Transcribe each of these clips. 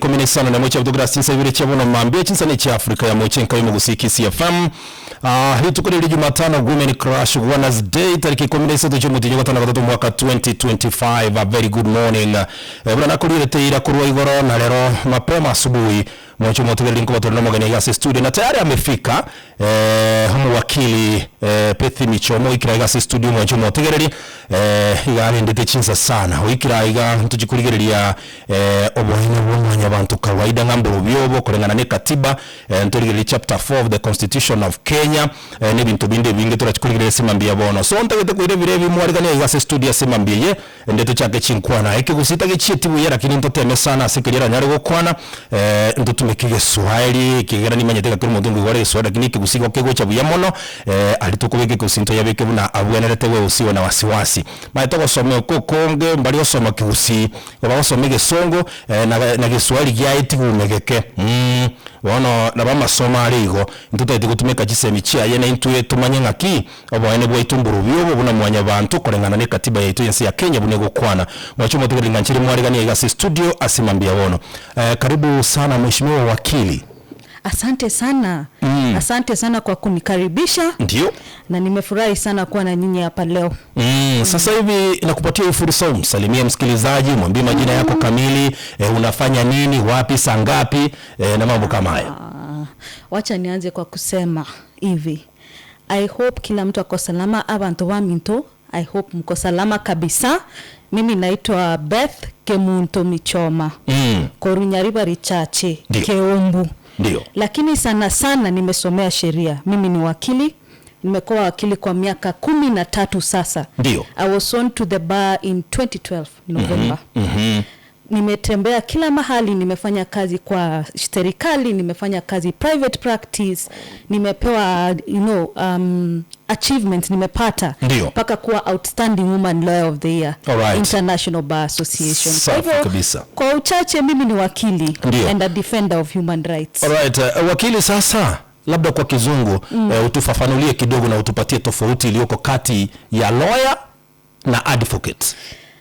15 na mocha kutoka sinsa ibere chabono mambia chinsa ni cha Afrika ya mocha nkayo mugusiki CFM. Hii riri Jumatano, Women Crush Wednesday, tariki 13 cy'umutinyo gatanu gatatu mwaka 2025. A very good morning. Bwana nakurire teira kurwa igoro na lero mapema asubuhi mocha motegeri nko batoro magani ya studio na tayari amefika homo wakili Pethi Michomo ikira igase studio mocha motegereri igari ndete chinsa sana wikira iga ntujikurigereria obohene bw'umwanya abantu kawaida ngambo byobo kulingana ne katiba ntorigereria chapter 4 of the Constitution of Kenya n'ebintu bindi bingi turakikurigereria simambia bono. So ntagete kwire birebi mwarigania igase studio simambiye ndete chake chinkwana ekigusita gichietibuye, lakini ntoteme sana asikirira nyari gukwana ntutume kigeswahili kigera nimanyete gakiri omonto ngwigwara egeswahili, lakini ekegusiko kegocha buya mono ari tukubeka ekusinto yabeke buna abwenerete we usiwe na wasiwasi mae togosoma okokonge mbari gosoma kigusi bagosoma egesongo na giswahili giaetigumegeke bono nabo amasomo ari igo ntutaete gotumeka chisemi chiaye na intwe tumanye ng'aki oboene bwaitu mburubi obo buna mwanya bantu kulingana ne katiba yaitu yensi ya Kenya bune gukwana mwacho motegerenga nchiri mwarigania igase studio asimambia bono. Karibu sana mheshimiwa wakili. Asante sana. Asante sana kwa kunikaribisha. Ndio. Na nimefurahi sana kuwa na nyinyi hapa leo. Sasa hivi nakupatia fursa umsalimie msikilizaji, mwambie majina yako kamili, unafanya nini, wapi, saa ngapi, na mambo kama hayo. Wacha nianze kwa kusema hivi. I hope kila mtu ako salama, abantu wa minto. I hope mko salama kabisa. Mimi naitwa Beth Kemunto Michoma. Korunyariba Richache, Keumbu. Ndio. Lakini sana sana nimesomea sheria. Mimi ni wakili. Nimekuwa wakili kwa miaka 13 sasa. Ndio. I was sworn to the bar in 2012 November. Nimetembea kila mahali, nimefanya kazi kwa serikali, nimefanya kazi private practice, nimepewa achievements nimepata mpaka kuwa outstanding woman lawyer of the year. Alright. International Bar Association. Safi kabisa. Kwa uchache mimi ni wakili. Ndiyo. And a defender of human rights. Alright, wakili sasa labda kwa kizungu utufafanulie kidogo na utupatie tofauti iliyoko kati ya lawyer na advocate.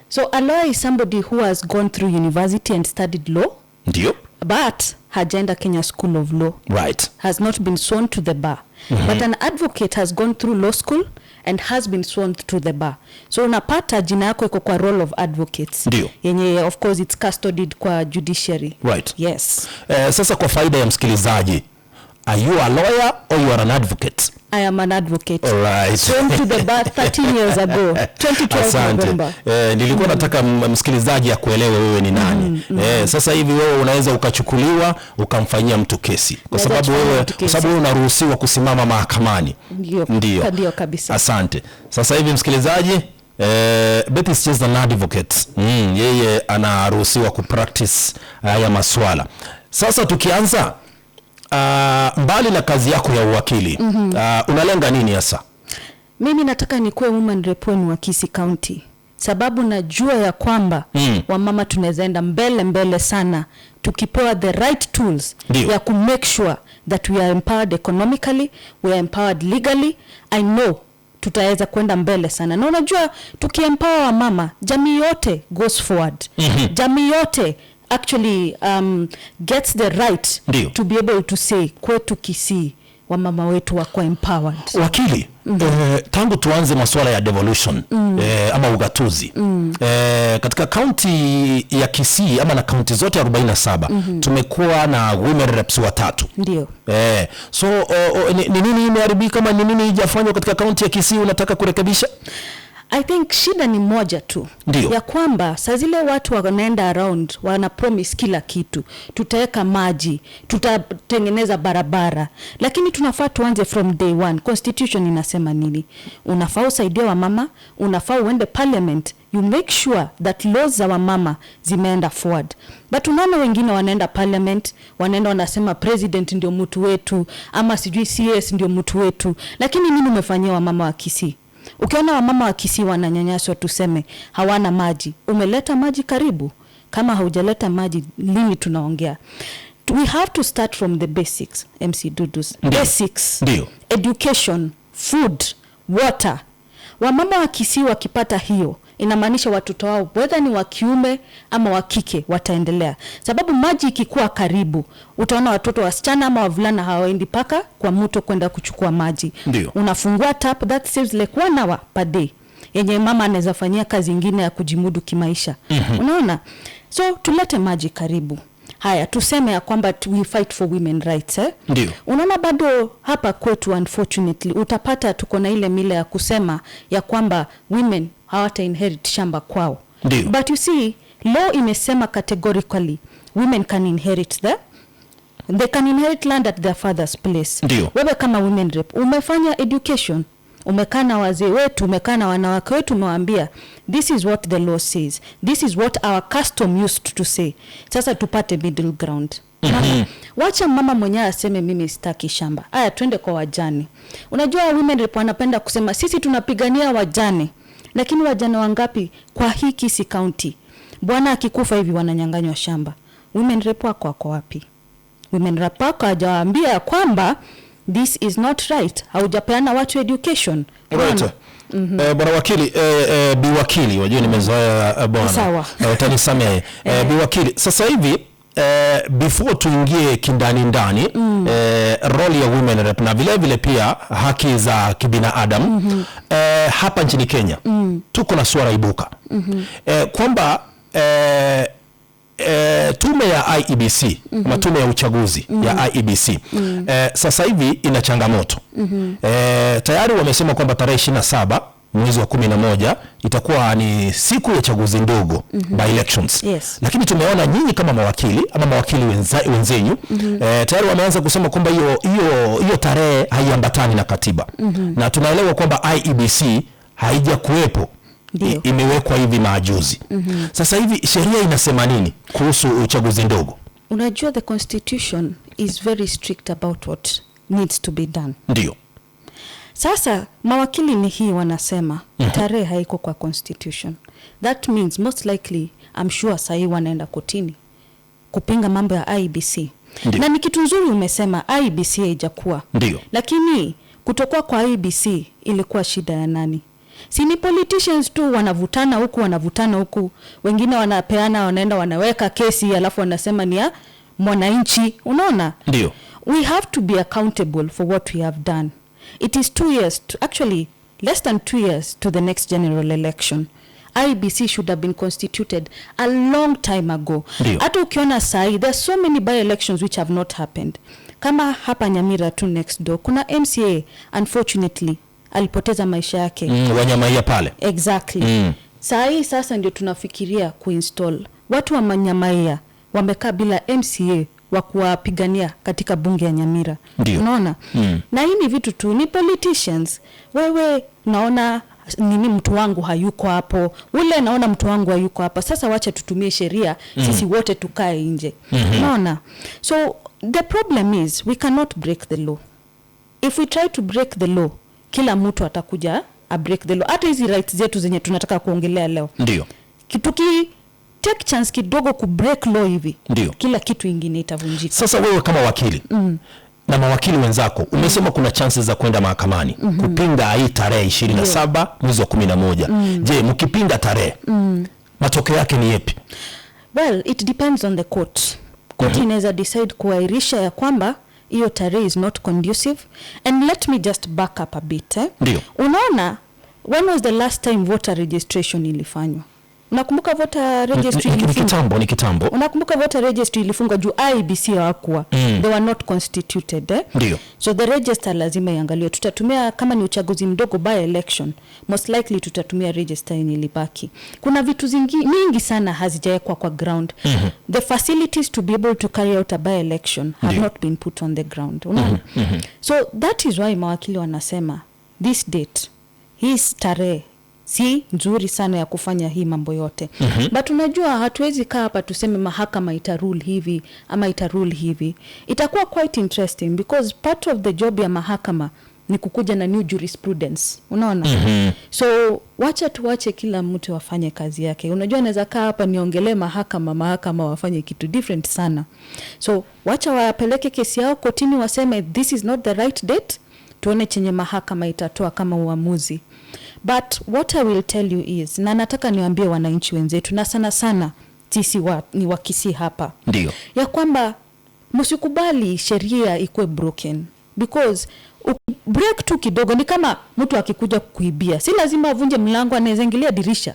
So a lawyer is somebody who has gone through university and studied law. Ndio. But hajaenda Kenya School of Law. Right. Has not been sworn to the bar. But an advocate has gone through law school and has been sworn to the bar. So unapata jina yako iko kwa role of advocates. Ndio. Yenye of course it's custodied kwa judiciary. Right. Yes. Sasa kwa faida ya msikilizaji, are you a lawyer or you are an advocate? I am an advocate. All right. Sworn to the bar 13 years ago, 2012 Asante. November. Nilikuwa nataka msikilizaji akuelewe wewe ni nani. Sasa hivi wewe unaweza ukachukuliwa ukamfanyia mtu kesi kwa sababu wewe, kwa sababu wewe unaruhusiwa kusimama mahakamani. Ndio. Ndio. Ndio kabisa. Asante. Sasa hivi msikilizaji, Beth is just an advocate. Yeye anaruhusiwa kupractice haya maswala. Sasa tukianza mbali na kazi yako ya uwakili, unalenga nini hasa? Mimi nataka nikuwe woman rep wa Kisii County, sababu najua ya kwamba wamama tunaweza enda mbele mbele sana tukipewa the right tools. Ndio. Ya ku make sure that we are empowered economically, we are empowered legally. I know tutaweza kwenda mbele sana. Na unajua tukiempower wamama, jamii yote goes forward. Jamii yote actually gets the right. Ndio. To be able to say kwetu Kisii wamama wetu wako empowered. Wakili, tangu tuanze masuala ya devolution ama ugatuzi katika kaunti ya Kisii ama na kaunti zote 47 tumekuwa na women reps watatu. Ndio. So ni nini imeharibika ama ni nini haijafanywa katika kaunti ya Kisii unataka kurekebisha? I think shida ni moja tu. Ndio. Ya kwamba saa zile watu wanaenda around wana promise kila kitu, tutaweka maji, tutatengeneza barabara, lakini tunafaa tuanze from day one. Constitution inasema nini? Unafaa usaidie wamama, unafaa uende parliament, you make sure that laws za wamama zimeenda forward. But unaona wengine wanaenda parliament, wanaenda wanasema president ndio mtu wetu ama sijui CS ndio mtu wetu, lakini nini umefanyia wamama wa Kisii? Ukiona wamama wa Kisii wananyanyaswa, tuseme hawana maji, umeleta maji karibu? Kama haujaleta maji, lini tunaongea? We have to start from the basics, MC Dudus. Ndio. Basics. Ndio. Education, food, water. Wamama wa Kisii wakipata hiyo, Inamaanisha watoto wao, whether ni wa kiume ama wa kike, wataendelea, sababu maji ikikuwa karibu, utaona watoto wasichana ama wavulana hawaendi paka kwa mto kwenda kuchukua maji. Unafungua tap, that saves like one hour per day yenye mama anaweza fanyia kazi ingine ya kujimudu kimaisha. Unaona? So tulete maji karibu. Haya, tuseme ya kwamba we fight for women rights, eh? Ndio. Unaona, bado hapa kwetu, unfortunately, utapata tuko na ile mila ya kusema ya kwamba women hawata inherit shamba kwao. But you see, law imesema categorically women can inherit they can inherit land at their father's place. Wewe kama women rep umefanya education, umekaa na wazee wetu, umekaa na wanawake wetu, umewaambia this is what the law says, this is what our custom used to say. Sasa tupate middle ground. Wacha mama mwenyewe aseme, "Mimi sitaki shamba." Aya, twende kwa wajane. Unajua women rep wanapenda kusema, "Sisi tunapigania wajane," lakini wajane wangapi kwa hii Kisii County, bwana akikufa hivi wananyanganywa shamba? Women rep wako wako wapi? Women rep wako hajawaambia kwamba this is not right. Haujapeana watu education. Right. Unaona? Bwana wakili, bi wakili, wajua nimezoea, bwana. Sawa. Utanisamehe. Bi wakili, sasa hivi, before tuingie kindani ndani, role ya women rep na vile vile pia haki za kibinadamu, hapa nchini Kenya tuko na swala ibuka kwamba tume ya IEBC, ama tume ya uchaguzi ya IEBC, sasa hivi ina changamoto. Tayari wamesema kwamba tarehe 27 mwezi wa 11 itakuwa ni siku ya chaguzi ndogo, by elections. Lakini tumeona nyinyi kama mawakili ama mawakili wenzenyu tayari wameanza kusema kwamba hiyo tarehe haiambatani na katiba, na tunaelewa kwamba IEBC haijakuwepo, imewekwa hivi majuzi. Sasa hivi sheria inasema nini kuhusu uchaguzi ndogo? Unajua, the constitution is very strict about what needs to be done. Sasa mawakili ni hii wanasema tarehe haiko kwa constitution. That means most likely, I'm sure sahii wanaenda kotini kupinga mambo ya IEBC. Na ni kitu nzuri umesema IEBC haijakuwa, lakini kutokuwa kwa IEBC ilikuwa shida ya nani? Si ni politicians tu wanavutana huku, wanavutana huku, wengine wanapeana, wanaenda wanaweka kesi, alafu wanasema ni ya mwananchi. Unaona? Ndio. We have to be accountable for what we have done. It is 2 years to, actually less than 2 years to the next general election. IEBC should have been constituted a long time ago. Hata ukiona sahi, there are so many by elections which have not happened. Kama hapa Nyamira tu next door kuna MCA, unfortunately alipoteza maisha yake. Wanyamaia pale. Exactly. Saa hii sasa ndio tunafikiria kuinstall. Watu wa Manyamaia wamekaa bila MCA wa kuwapigania katika bunge ya Nyamira. Unaona? Na hii ni vitu tu ni politicians. Wewe naona nini, mtu wangu hayuko hapo, ule naona mtu wangu hayuko hapa, sasa wacha tutumie sheria, sisi wote tukae nje. Unaona? So the problem is we cannot break the law. If we try to break the law, kila mtu atakuja a break the law. Hata hizi rights zetu zenye tunataka kuongelea leo, tuki take chance kidogo ku break law hivi, kila kitu ingine itavunjika. Sasa wewe kama wakili na mawakili wenzako, umesema kuna chances za kwenda mahakamani kupinga hii tarehe 27 mwezi wa 11. Je, mkipinga tarehe, matokeo yake ni yepi? Well, it depends on the court. Court inaweza decide kuahirisha ya kwamba hiyo tarehe is not conducive. And let me just back up a bit, eh? Ndio. Unaona, when was the last time voter registration ilifanywa? Unakumbuka voter registry Ni ilifungwa? kitambo, ni kitambo. Unakumbuka voter registry ilifungwa juu IEBC hawakuwa, they were not constituted, eh? Ndio. So the register lazima iangaliwe. Tutatumia, kama ni uchaguzi mdogo, by election, most likely tutatumia register yenye ilibaki. Kuna vitu mingi sana hazijawekwa kwa ground. The facilities to be able to carry out a by election have not been put on the ground. Unaona? So that is why mawakili wanasema this date, hii tarehe si nzuri sana ya kufanya hii mambo yote. But unajua hatuwezi kaa hapa tuseme mahakama itarule hivi ama itarule hivi. Itakuwa quite interesting because part of the job ya mahakama ni kukuja na new jurisprudence. Unaona? So wacha tuwache kila mtu afanye kazi yake. Unajua naweza kaa hapa niongelee mahakama, mahakama wafanye kitu different sana. So wacha wapeleke kesi yao kotini, waseme this is not the right date. Tuone chenye mahakama itatoa kama uamuzi. But what I will tell you is, na nataka niwaambie wananchi wenzetu, na sana sana sisi ni Wakisii hapa, ya kwamba msikubali sheria ikuwe broken, because break tu kidogo ni kama mtu akikuja kukuibia, si lazima avunje mlango, anaweza ingilia dirisha.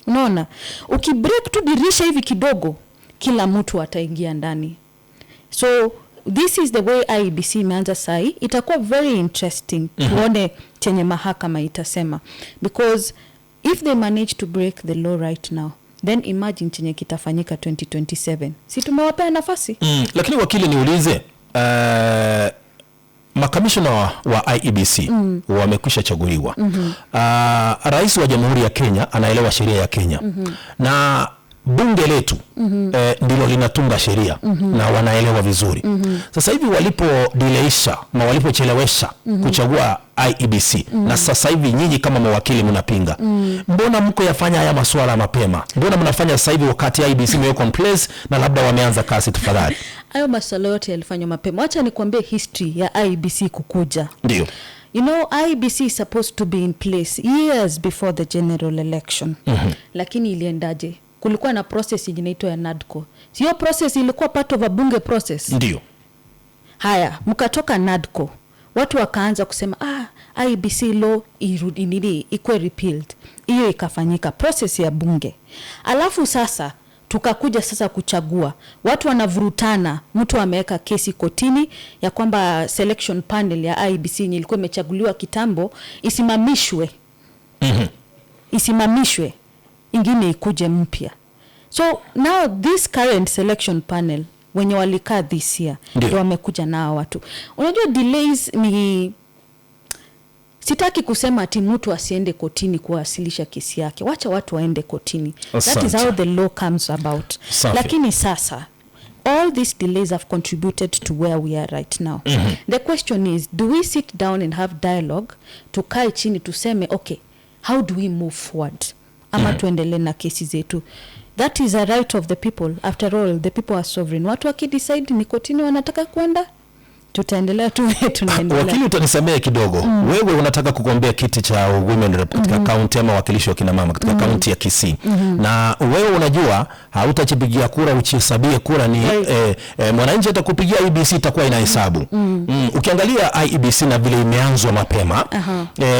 Unaona, ukibreak tu dirisha hivi kidogo, kila mtu ataingia ndani. So this is the way IEBC imeanza sahi. Itakuwa very interesting tuone chenye mahakama itasema, because if they manage to break the law right now, then imagine chenye kitafanyika 2027. Si tumewapea nafasi? Lakini wakili, niulize, makamishna wa IEBC wamekwisha chaguliwa. Rais wa Jamhuri ya Kenya anaelewa sheria ya Kenya na bunge letu ndilo linatunga sheria na wanaelewa vizuri. Sasa hivi walipodelayisha na walipochelewesha kuchagua IEBC na sasa hivi nyinyi kama mawakili mnapinga, mbona mko yafanya haya masuala mapema? Mbona mnafanya sasa hivi wakati IEBC imewekwa in place na labda wameanza kazi? Tafadhali. Hayo masuala yote yalifanywa mapema. Wacha nikwambie history ya IEBC kukuja. IEBC is supposed to be in place years before the general election. Lakini iliendaje? Kulikuwa na process yenye inaitwa ya NADCO. Sio process ilikuwa part of a bunge process? Ndio. Haya, mkatoka NADCO. Watu wakaanza kusema, IEBC law irudi, nini, ikuwe repealed. Hiyo ikafanyika process ya bunge. Alafu sasa tukakuja sasa kuchagua. Watu wanavurutana, mtu ameweka kesi kotini ya kwamba selection panel ya IEBC yenye ilikuwa imechaguliwa kitambo isimamishwe. Isimamishwe, ingine ikuje mpya. So now this current selection panel wenye walikaa this year ndio wamekuja nao watu. Unajua delays ni, sitaki kusema ati mtu asiende kotini kuwasilisha kesi yake. Wacha watu waende kotini. That is how the law comes about. Lakini sasa all these delays have contributed to where we are right now. The question is, do we sit down and have dialogue? Tukae chini tuseme, okay, how do we move forward? Ama tuendelee na kesi zetu. That is a right of the people. After all, the people are sovereign. Watu wakidecide ni kotini wanataka kwenda, tutaendelea tu vile tunaendelea. Wakili, utanisamea kidogo. Wewe unataka kugombea kiti cha women rep katika kaunti ama wakilishi wa kina mama katika kaunti ya Kisii. Na wewe unajua hautachipigia kura uchihesabie kura ni, mwananchi atakupigia IEBC itakuwa inahesabu. Ukiangalia IEBC na vile imeanzwa mapema,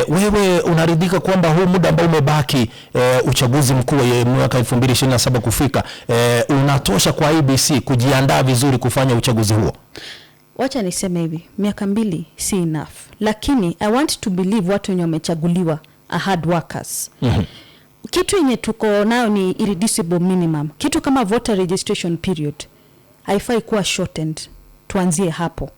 wewe unaridhika kwamba huu muda ambao umebaki, uchaguzi mkuu wa mwaka 2027 kufika, unatosha kwa IEBC kujiandaa vizuri kufanya uchaguzi huo? Wacha niseme hivi, miaka 2 si enough. Lakini I want to believe watu wenye wamechaguliwa are hard workers. Kitu yenye tuko nayo ni irreducible minimum. Kitu kama voter registration period haifai kuwa shortened. Tuanzie hapo.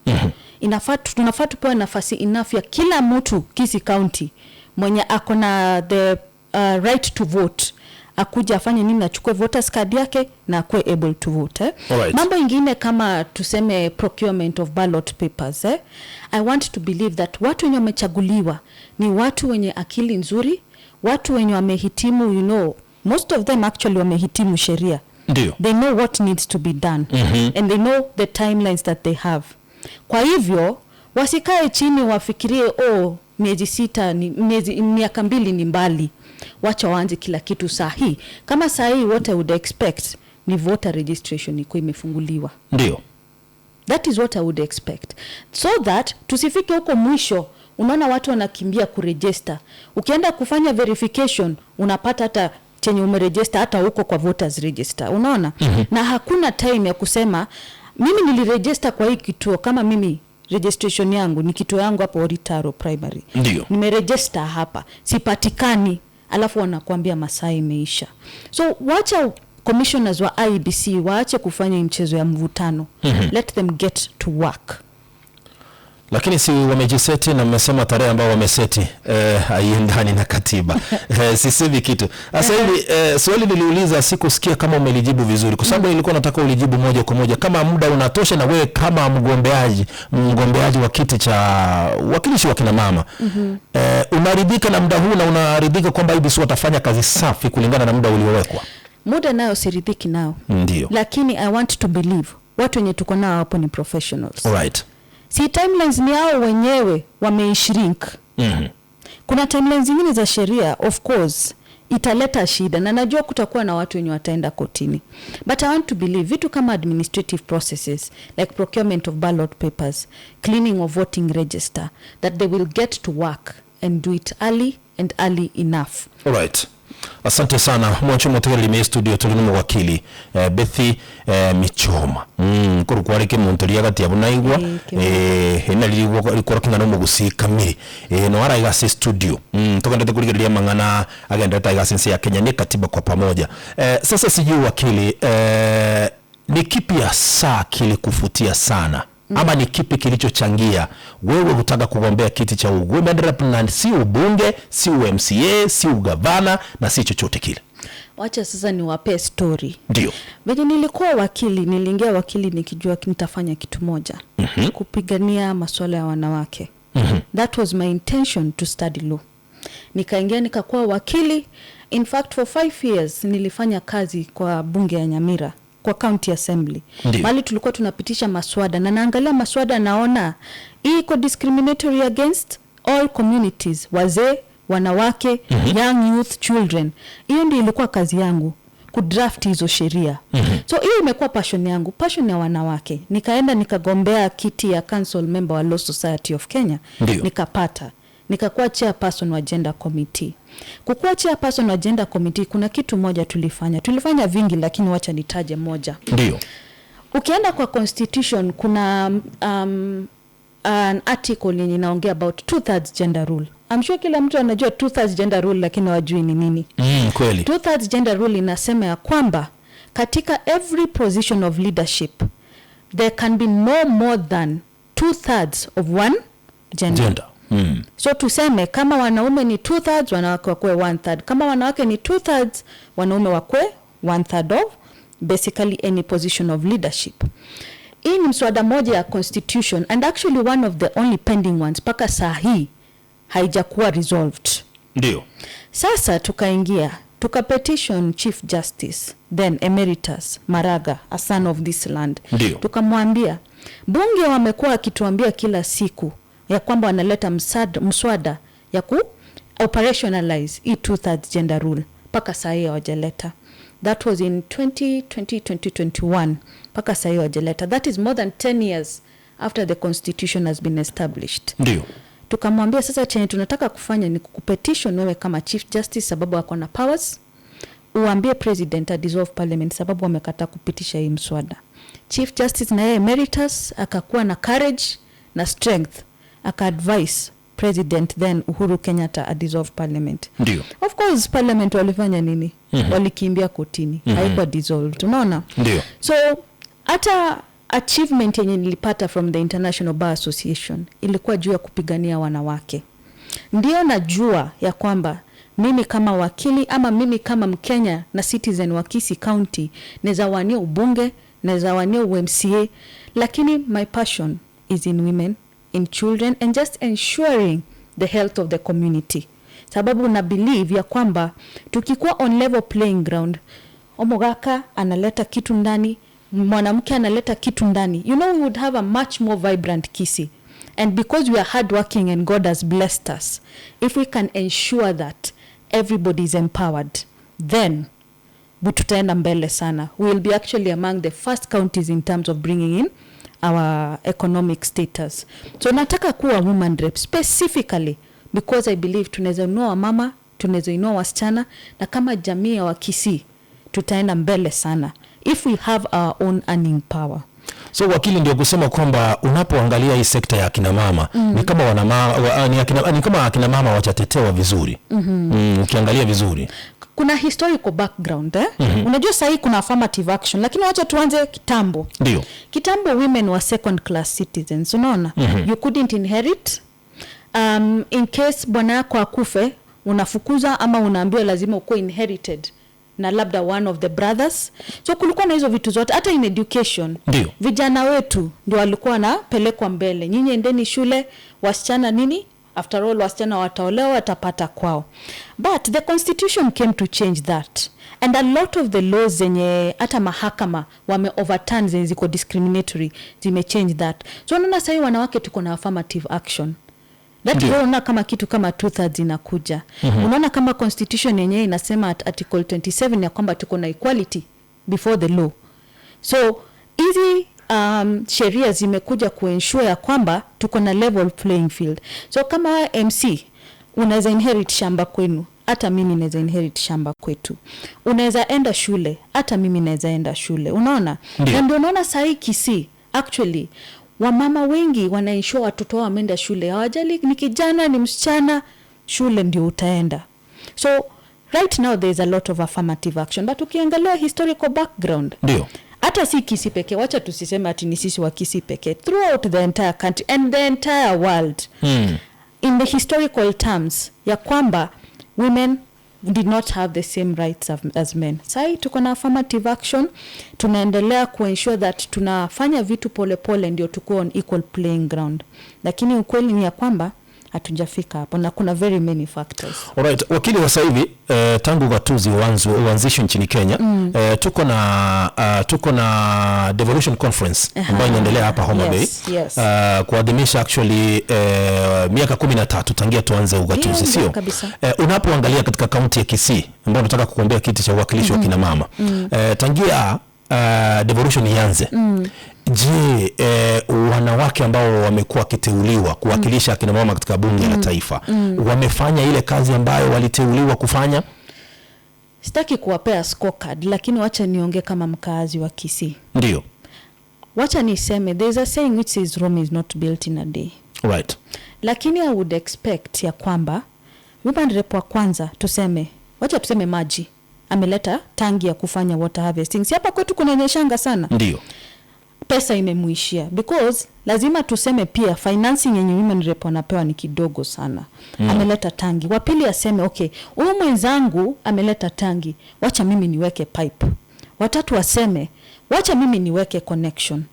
Tunafaa tupewe nafasi enough ya kila mtu Kisii County mwenye ako na the right to vote akuja afanye nini, achukue voters card yake na akuwe able to vote. Mambo ingine kama tuseme procurement of ballot papers. I want to believe that watu wenye wamechaguliwa ni watu wenye akili nzuri, watu wenye wamehitimu, most of them actually wamehitimu sheria. They know what needs to be done. And they know the timelines that they have. Kwa hivyo wasikae chini wafikirie, oh, miezi sita ni, miezi, miaka 2 ni mbali. Wacha waanze kila kitu saa hii. Kama saa hii what I would expect ni voter registration iko imefunguliwa. That is what I would expect. So that tusifike huko mwisho unaona watu wanakimbia kuregister. Ukienda kufanya verification unapata hata chenye umeregister hata huko kwa voters register. Unaona? Na hakuna time ya kusema mimi niliregister kwa hii kituo, kama mimi registration yangu ni kituo yangu hapo Oritaro Primary. Nimeregister hapa, sipatikani, alafu wanakuambia masaa imeisha. So wacha commissioners wa IEBC waache kufanya mchezo ya mvutano. Let them get to work. Lakini si wamejiseti na mmesema tarehe ambao wameseti haiendani na katiba. Sisemi kitu. Sasa hivi swali niliuliza sikusikia kama umelijibu vizuri, kwa sababu nilikuwa nataka ulijibu moja kwa moja kama muda unatosha, na wewe kama mgombeaji wa kiti cha wakilishi wa kina mama. Unaridhika na muda huu na unaridhika kwamba IEBC watafanya kazi safi kulingana na muda uliowekwa? Muda nayo siridhiki nao. Lakini I want to believe watu wenye tuko nao hapo ni professionals. Si timelines ni hao wenyewe wameishrink. Kuna timelines zingine za sheria, of course italeta shida, na najua kutakuwa na watu wenye wataenda kotini, but I want to believe vitu kama administrative processes like procurement of ballot papers, cleaning of voting register, that they will get to work and do it early and early enough. Alright. Asante sana mwacho motegereri me studio tuli no wakili Bethy Michoma kuru kwari ke muntu ria gati abunaigwa. Ena lirigwa rikora kingana mu gusikamire no araiga se studio tugenda kurigereria mang'ana agenda taiga sense ya Kenya ni katiba kwa pamoja. Sasa sijui wakili, ni kipi hasa kilikufutia sana ama ni kipi kilichochangia wewe kutaka kugombea kiti cha women rep na si ubunge, si UMCA, si ugavana na si chochote kile? Wacha sasa niwapee story. Ndio. Venye nilikuwa wakili, niliingia wakili nikijua nitafanya kitu moja. Kupigania masuala ya wanawake. That was my intention to study law. Nikaingia nikakuwa wakili. In fact, for 5 years nilifanya kazi kwa bunge ya Nyamira, kwa county assembly. Mahali tulikuwa tunapitisha maswada na naangalia maswada, naona hii iko discriminatory against all communities, wazee, wanawake, young youth, children. Hiyo ndio ilikuwa kazi yangu, kudraft hizo sheria. So hiyo imekuwa passion yangu, passion ya wanawake. Nikaenda nikagombea kiti ya council member wa Law Society of Kenya. Nikapata, nikakuwa chairperson wa gender committee. Kukuwa chairperson wa gender committee, kuna kitu moja tulifanya. Tulifanya vingi, lakini wacha nitaje moja. Ukienda kwa constitution, kuna an article yenye inaongea about two thirds gender rule. I'm sure kila mtu anajua two thirds gender rule, lakini hawajui ni nini. Kweli. Two thirds gender rule inasema ya kwamba katika every position of leadership there can be no more than two thirds of one gender. Gender. So tuseme kama wanaume ni two thirds, wanawake wakuwe one third. Kama wanawake ni two thirds, wanaume wakuwe one third of basically any position of leadership. Hii ni mswada moja ya constitution, and actually one of the only pending ones mpaka saa hii haijakuwa resolved. Sasa tukaingia, tukapetition Chief Justice then Emeritus Maraga, a son of this land. Tukamwambia bunge wamekuwa wakituambia kila siku ya kwamba wanaleta mswada ya ku operationalize hii two thirds gender rule, mpaka saa hii hawajaleta. That was in 2020 2021. Mpaka saa hii hawajaleta. That is more than 10 years after the constitution has been established. Tukamwambia sasa chenye tunataka kufanya ni kukupetition wewe kama Chief Justice, sababu ako na powers, uambie president adissolve parliament sababu wamekataa kupitisha hii mswada. Chief Justice na yeye emeritus akakuwa na courage na strength, akaadvise President then Uhuru Kenyatta adissolve parliament. Of course parliament walifanya nini? Walikimbia kotini. Haikuwa dissolved, unaona? Ndio. So hata achievement yenye nilipata from the International Bar Association ilikuwa juu ya kupigania wanawake. Ndio najua ya kwamba mimi kama wakili ama mimi kama Mkenya na citizen wa Kisii County naweza wania ubunge, naweza wania uMCA, lakini my passion is in women, in children and just ensuring the health of the community, sababu na believe ya kwamba tukikuwa on level playing ground, omogaka analeta kitu ndani, mwanamke analeta kitu ndani, we would have a much more vibrant Kisii. And because we are hardworking and God has blessed us, if we can ensure that everybody is empowered, then tutaenda mbele sana. We will be actually among the first counties in terms of bringing in our economic status. So nataka kuwa woman rep specifically because I believe tunaweza inua wamama, tunaweza inua wasichana, na kama jamii ya Wakisii tutaenda mbele sana if we have our own earning power. So wakili, ndio kusema kwamba unapoangalia hii sekta ya akina mama ni kama wanama, wa, ni, akina, ni kama akina mama wachatetewa vizuri ukiangalia vizuri. Kuna historical background, eh? Unajua sahii kuna affirmative action, lakini wacha tuanze kitambo. Kitambo women were second class citizens, unaona? You couldn't inherit. In case bwana yako akufe, unafukuza ama unaambiwa lazima ukuwe inherited na labda one of the brothers. So kulikuwa na hizo vitu zote. Hata in education, vijana wetu ndio walikuwa wanapelekwa mbele, nyinyi endeni shule, wasichana nini. After all, wasichana wataolewa, watapata kwao. But the constitution came to change that, and a lot of the laws zenye hata mahakama wame overturn zenye ziko discriminatory zimechange that. So unaona sahii wanawake tuko na affirmative action that unaona kama kitu kama two thirds inakuja. Unaona kama constitution yenyewe inasema at article 27 ya kwamba tuko na equality before the law. So hizi sheria zimekuja kuensure ya kwamba tuko na level playing field. So kama wewe MC unaweza inherit shamba kwenu, hata mimi naweza inherit shamba kwetu. Unaweza enda shule, hata mimi naweza enda shule. Unaona? Ndio. Na ndio unaona sahii Kisii actually wamama wengi wanaensure watoto wao wameenda shule, hawajali ni kijana ni msichana, shule ndio utaenda. So right now there is a lot of affirmative action, but ukiangalia historical background, hata si Kisii pekee, wacha tusiseme ati ni sisi wa Kisii pekee, throughout the entire country and the entire world, in the historical terms ya kwamba women did not have the same rights as men. Sai tuko na affirmative action, tunaendelea kuensure that tunafanya vitu polepole ndio tukuwe on equal playing ground, lakini ukweli ni ya kwamba hatujafika hapo na kuna very many factors. Alright, wakili wa sasa hivi, tangu ugatuzi uanzishwe nchini Kenya, tuko na Devolution Conference ambayo inaendelea hapa Homa Bay kuadhimisha actually miaka 13 tangia tuanze ugatuzi, Ndio, sio? Kabisa. Unapoangalia katika kaunti ya Kisii ambayo unataka kugombea kiti cha uwakilishi wa kina mama, tangia devolution ianze, je, wanawake ambao wamekuwa wakiteuliwa kuwakilisha akina mama katika bunge la taifa wamefanya ile kazi ambayo waliteuliwa kufanya? Sitaki kuwapea scorecard, lakini wacha niongee kama mkaazi wa Kisii. Wacha niseme, there is a saying which says Rome is not built in a day. Lakini I would expect ya kwamba woman rep wa kwanza, tuseme, wacha tuseme maji, ameleta tangi ya kufanya water harvesting. Si hapa kwetu kunanyeshanga sana? Ndio. Pesa imemuishia, because lazima tuseme pia financing yenye women rep wanapewa ni kidogo sana. Ameleta tangi, wa pili aseme, "Okay, huyu mwenzangu ameleta tangi, wacha mimi niweke pipe." Watatu aseme, "Wacha mimi niweke connection."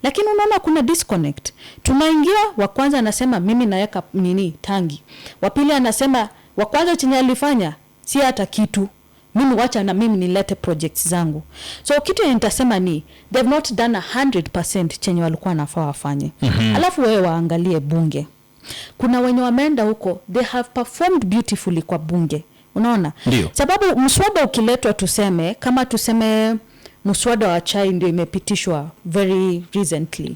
Lakini unaona kuna disconnect. Tunaingia, wa kwanza anasema, "Mimi naweka nini, tangi." Wa pili anasema, "Wa kwanza chenye alifanya si hata kitu, mimi wacha na mimi nilete projects zangu." So kitu yenye nitasema ni they've not done 100% chenye walikuwa nafaa wafanye. Alafu wewe waangalie bunge, kuna wenye wameenda huko, they have performed beautifully kwa bunge, unaona? Ndio. Sababu mswada ukiletwa, tuseme kama tuseme mswada wa chai ndio imepitishwa very recently,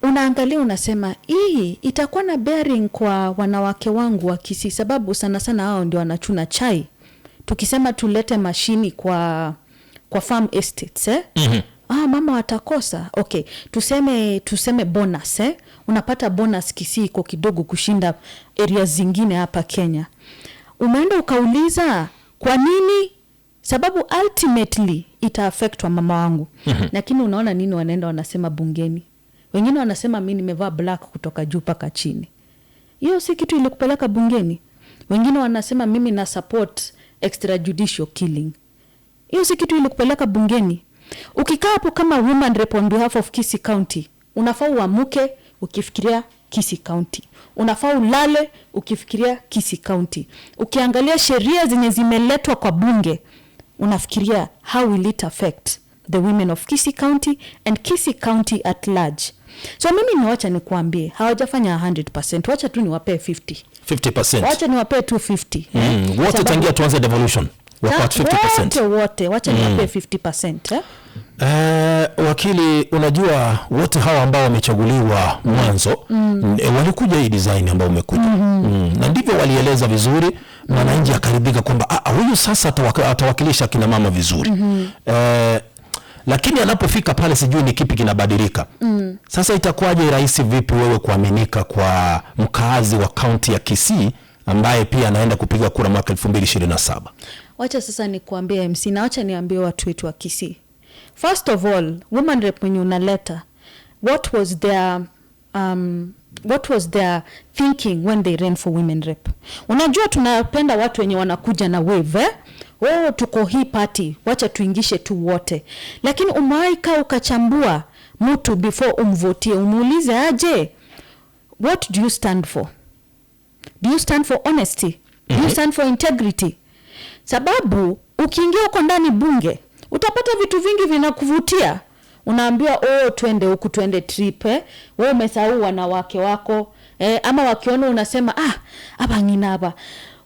unaangalia unasema hii itakuwa na bearing kwa wanawake wangu wa Kisii, sababu sana sana hao ndio wanachuna chai. Tukisema tulete mashini kwa farm estates, eh? Ah, mama watakosa. Okay, tuseme bonus, eh? Unapata bonus Kisii iko kidogo kushinda area zingine hapa Kenya. Umeenda ukauliza kwa nini? Sababu ultimately ita affect wa mama wangu. Lakini unaona nini wanaenda wanasema bungeni? Wengine wanasema, "Mi nimevaa black kutoka juu mpaka chini." Hiyo si kitu ilikupeleka bungeni. Wengine wanasema, "Mimi na support extrajudicial killing." Hiyo si kitu ilikupeleka bungeni. Ukikaa hapo kama woman rep on behalf of Kisii County, unafaa uamuke ukifikiria Kisii County, unafaa ulale ukifikiria Kisii County. Ukiangalia sheria zenye zimeletwa kwa bunge, unafikiria how will it affect the women of Kisii County and Kisii County at large. So mimi ni wacha nikuambie, hawajafanya 100%, wacha tu niwapee 50. 50%. Wacha niwapee 250. Wote Sababu- tangia tuanze devolution wako at 50%. Wote wote, wacha niwapee 50%, eh? Wakili, unajua wote hawa ambao wamechaguliwa mwanzo walikuja hii design ambayo umekuja, na ndivyo walieleza vizuri, mwananchi akaridhika kwamba, "Ah, huyu sasa atawakilisha kina mama vizuri." Lakini anapofika pale sijui ni kipi kinabadilika. Sasa itakuwaje rahisi vipi wewe kuaminika kwa mkaazi wa kaunti ya Kisii ambaye pia anaenda kupiga kura mwaka 2027? Wacha sasa nikuambie, MC, na wacha niambie watu wetu wa Kisii. First of all, woman rep mwenye unaleta, what was their thinking when they ran for women rep? Unajua tunapenda watu wenye wanakuja na wave, eh? "Oh, tuko hii party, wacha tuingishe tu wote." Lakini umewahi kaa ukachambua mtu before umvotie, umuulize aje, "What do you stand for?" Do you stand for honesty? Do you stand for integrity? Sababu ukiingia huko ndani bunge utapata vitu vingi vinakuvutia. Unaambiwa, "Oh, twende huku, twende trip, eh." Wewe umesahau wanawake wako, eh, ama wakiona unasema, "Ah, hapa ngina hapa,"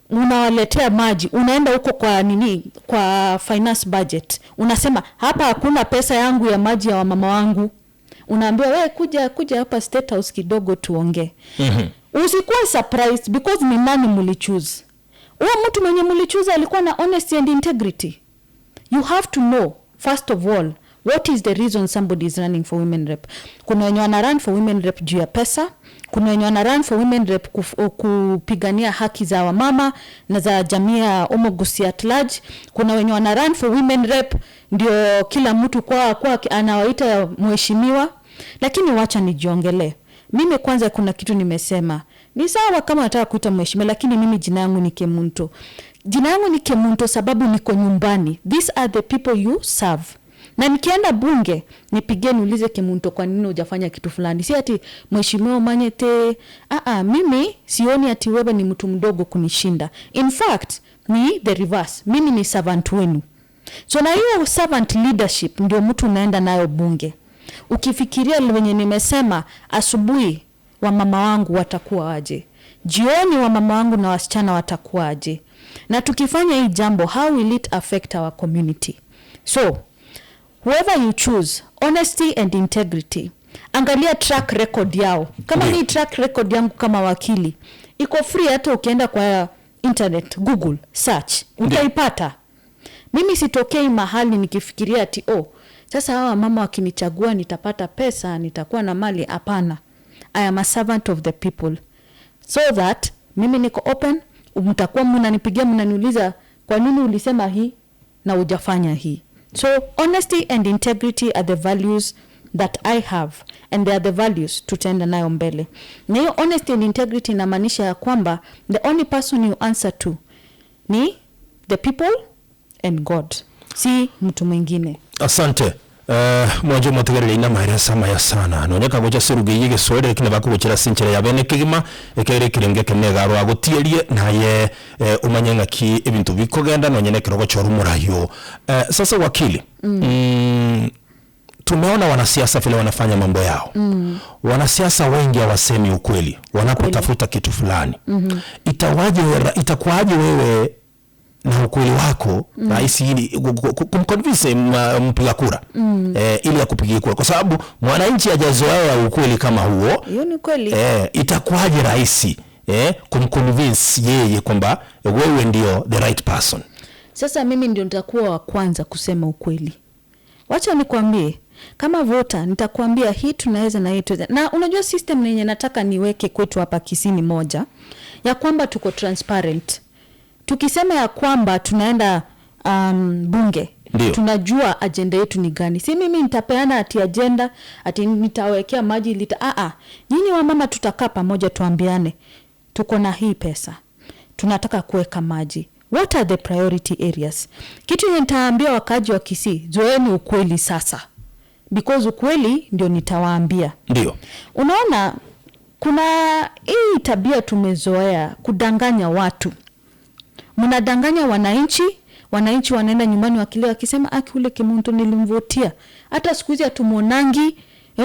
unawaletea maji. Unaenda huko kwa nini, kwa finance budget, unasema, "Hapa hakuna pesa yangu ya maji ya wamama wangu." Unaambiwa, "We kuja, kuja hapa State House kidogo tuongee." Usikuwa surprised, because ni nani mulichoose? Huo mtu mwenye mulichoose alikuwa na honesty and integrity? You have to know first of all what is the reason somebody is running for women rep. Kuna wenye wana run for women rep juu ya pesa. Kuna wenye wana run for women rep kupigania haki za wamama na za jamii ya Omogusi at large. Kuna wenye wana run for women rep ndio kila mtu kwa anawaita mheshimiwa. Lakini wacha nijiongelee mimi kwanza. Kuna kitu nimesema, ni sawa kama nataka kuita mheshimiwa, lakini mimi jina yangu ni Kemunto. Jina yangu ni Kemunto sababu niko nyumbani. These are the people you serve. Na nikienda bunge, nipigie niulize, "Kemunto, kwa nini hujafanya kitu fulani?" Si ati mheshimiwa Manyete. Aa, mimi sioni ati wewe ni mtu mdogo kunishinda. In fact, ni the reverse. Mimi ni servant wenu. So na hiyo servant leadership ndio mtu unaenda nayo bunge, ukifikiria venye nimesema, asubuhi wamama wangu watakuwa aje, jioni wamama wangu na wasichana watakuwa aje, na tukifanya hii jambo, how will it affect our community? So whoever you choose, honesty and integrity. Angalia track record yao. Kama hii track record yangu kama wakili iko free, hata ukienda kwa internet, Google search, utaipata. Mimi sitokei mahali nikifikiria ati, "Oh, sasa hawa mama wakinichagua nitapata pesa, nitakuwa na mali." Hapana. I am a servant of the people, so that mimi niko open. Mtakuwa mnanipigia, mnaniuliza, "Kwa nini ulisema hii na hujafanya hii?" So honesty and integrity are the values that I have, and they are the values tutaenda nayo mbele. Na hiyo honesty and integrity inamaanisha ya kwamba the only person you answer to ni the people and God, si mtu mwingine. Asante. Mwanje motegerere ina maeresa maya sana nonye kagocha seruge yige soere kine bakugochera sinchera ya bene kigima ekere kirenge kene garo agotierie naye, umanye ng'aki ebintu bikogenda nonye nekirogo choro murayo. Sasa wakili, tumeona wanasiasa vile wanafanya mambo yao. Wanasiasa wengi hawasemi ukweli wanapotafuta kitu fulani. Itakuwaje wewe na ukweli wako rahisi ili kumconvince mpiga kura, ili akupigie kura? Kwa sababu mwananchi hajazoea ukweli kama huo. Hiyo ni kweli. Itakuwaje rahisi kumconvince yeye kwamba wewe ndio the right person? Sasa mimi ndio nitakuwa wa kwanza kusema ukweli. Wacha nikwambie, kama voter nitakwambia hii tunaweza na hii tunaweza. Na unajua system yenye nataka niweke kwetu hapa Kisii ni moja ya kwamba tuko transparent. Tukisema ya kwamba tunaenda bunge, tunajua agenda yetu ni gani. Si mimi nitapeana ati agenda ati nitawekea maji lita. Ah, nyinyi wamama tutakaa pamoja tuambiane, tuko na hii pesa, tunataka kuweka maji, what are the priority areas? Kitu yenye nitaambia wakaaji wa Kisii, zoeni ukweli sasa, because ukweli ndio nitawaambia. Unaona kuna hii tabia tumezoea kudanganya watu. Mnadanganya wananchi, wananchi wanaenda nyumbani wakilia wakisema, "Aki ule Kemunto nilimvotia, hata siku hizi hatumwonangi."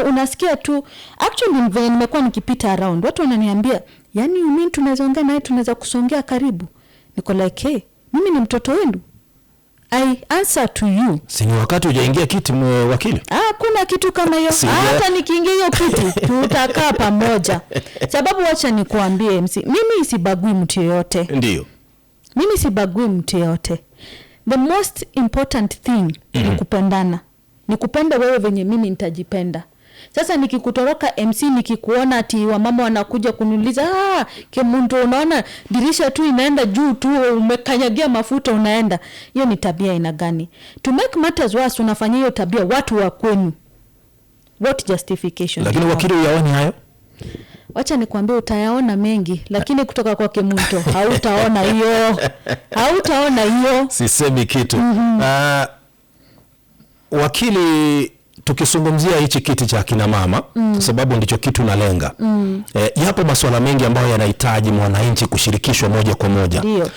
Unasikia tu, actually venye nimekuwa nikipita around, watu wananiambia, "Yani you mean tunaweza ongea naye, tunaweza kusongea karibu?" Niko like, "Hey, mimi ni mtoto wenu. I answer to you." Si ni wakati hujaingia kiti, wakili? Ah, kuna kitu kama hiyo. Hata nikiingia hiyo kiti, tutakaa pamoja. Sababu wacha nikuambie, MC, mimi sibagui mtu yoyote. Mimi sibagui mtu yoyote. The most important thing ni kupendana. Ni kupenda wewe venye mimi nitajipenda. Sasa nikikutoroka, MC, nikikuona ati wamama wanakuja kuniuliza, "Ah, Kemunto, unaona dirisha tu inaenda juu tu, umekanyagia mafuta unaenda." Hiyo ni tabia aina gani? To make matters worse, unafanyia hiyo tabia watu wa kwenu. What justification Lakini do you have? wakili, uyaoni hayo? Wacha nikwambie, utayaona mengi, lakini kutoka kwa Kemunto hautaona hiyo, hautaona hiyo. Sisemi kitu. Wakili, Tukizungumzia hichi kiti cha kina mama, kwa sababu ndicho kitu nalenga, yapo masuala mengi ambayo yanahitaji mwananchi kushirikishwa moja kwa moja. Ndio.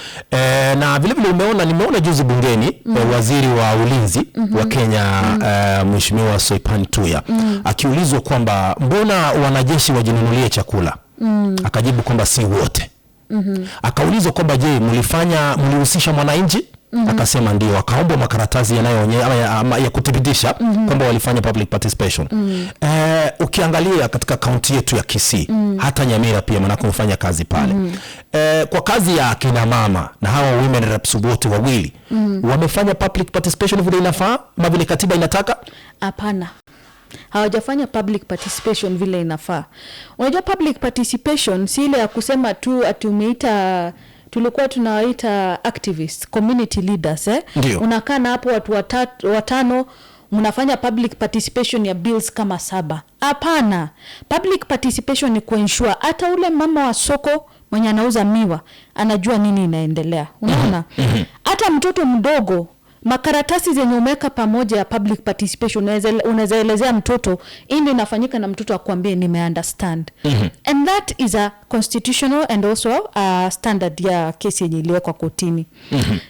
Na vile vile nimeona juzi bungeni, waziri wa ulinzi wa Kenya, Mheshimiwa Soipan Tuya, akiulizwa kwamba mbona wanajeshi wajinunulie chakula, akajibu kwamba si wote. Akaulizwa kwamba je, mlihusisha mwananchi? Akasema ndio, akaombwa makaratasi yanayoonyesha ama ya kuthibitisha kwamba walifanya public participation. Ukiangalia katika kaunti yetu ya Kisii, hata Nyamira pia, maanake umefanya kazi pale, kwa kazi ya akina mama na hawa women reps wote wawili, wamefanya public participation vile inafaa ama vile katiba inataka? Hapana, hawajafanya public participation vile inafaa. Unajua public participation si ile ya kusema tu ati umeita, tulikuwa tunawaita activists, community leaders, eh? Ndio. Unakaa na hapo watu watatu, watano, mnafanya public participation ya bills kama saba. Hapana, public participation ni kuensure hata ule mama wa soko mwenye anauza miwa anajua nini inaendelea. Unaona, hata mtoto mdogo, makaratasi zenye umeweka pamoja ya public participation, unaweza elezea mtoto hii ndio inafanyika na mtoto akwambie, "Nimeunderstand." And that is a constitutional and also a standard ya kesi yenye iliwekwa kotini.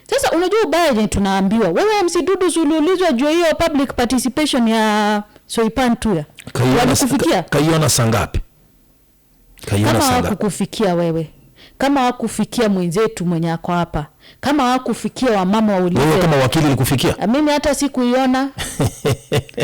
Sasa unajua ubaya yenye tunaambiwa, wewe MC Dudu, uliulizwa juu ya hiyo public participation ya Soipan Tuya, walikufikia? Kaiona saa ngapi? Kaiona Kama saa ngapi? hawakukufikia wewe, kama hawakufikia mwenzetu mwenye ako hapa, kama hawakufikia wamama waulize. Wewe kama wakili ilikufikia? Mimi hata sikuiona,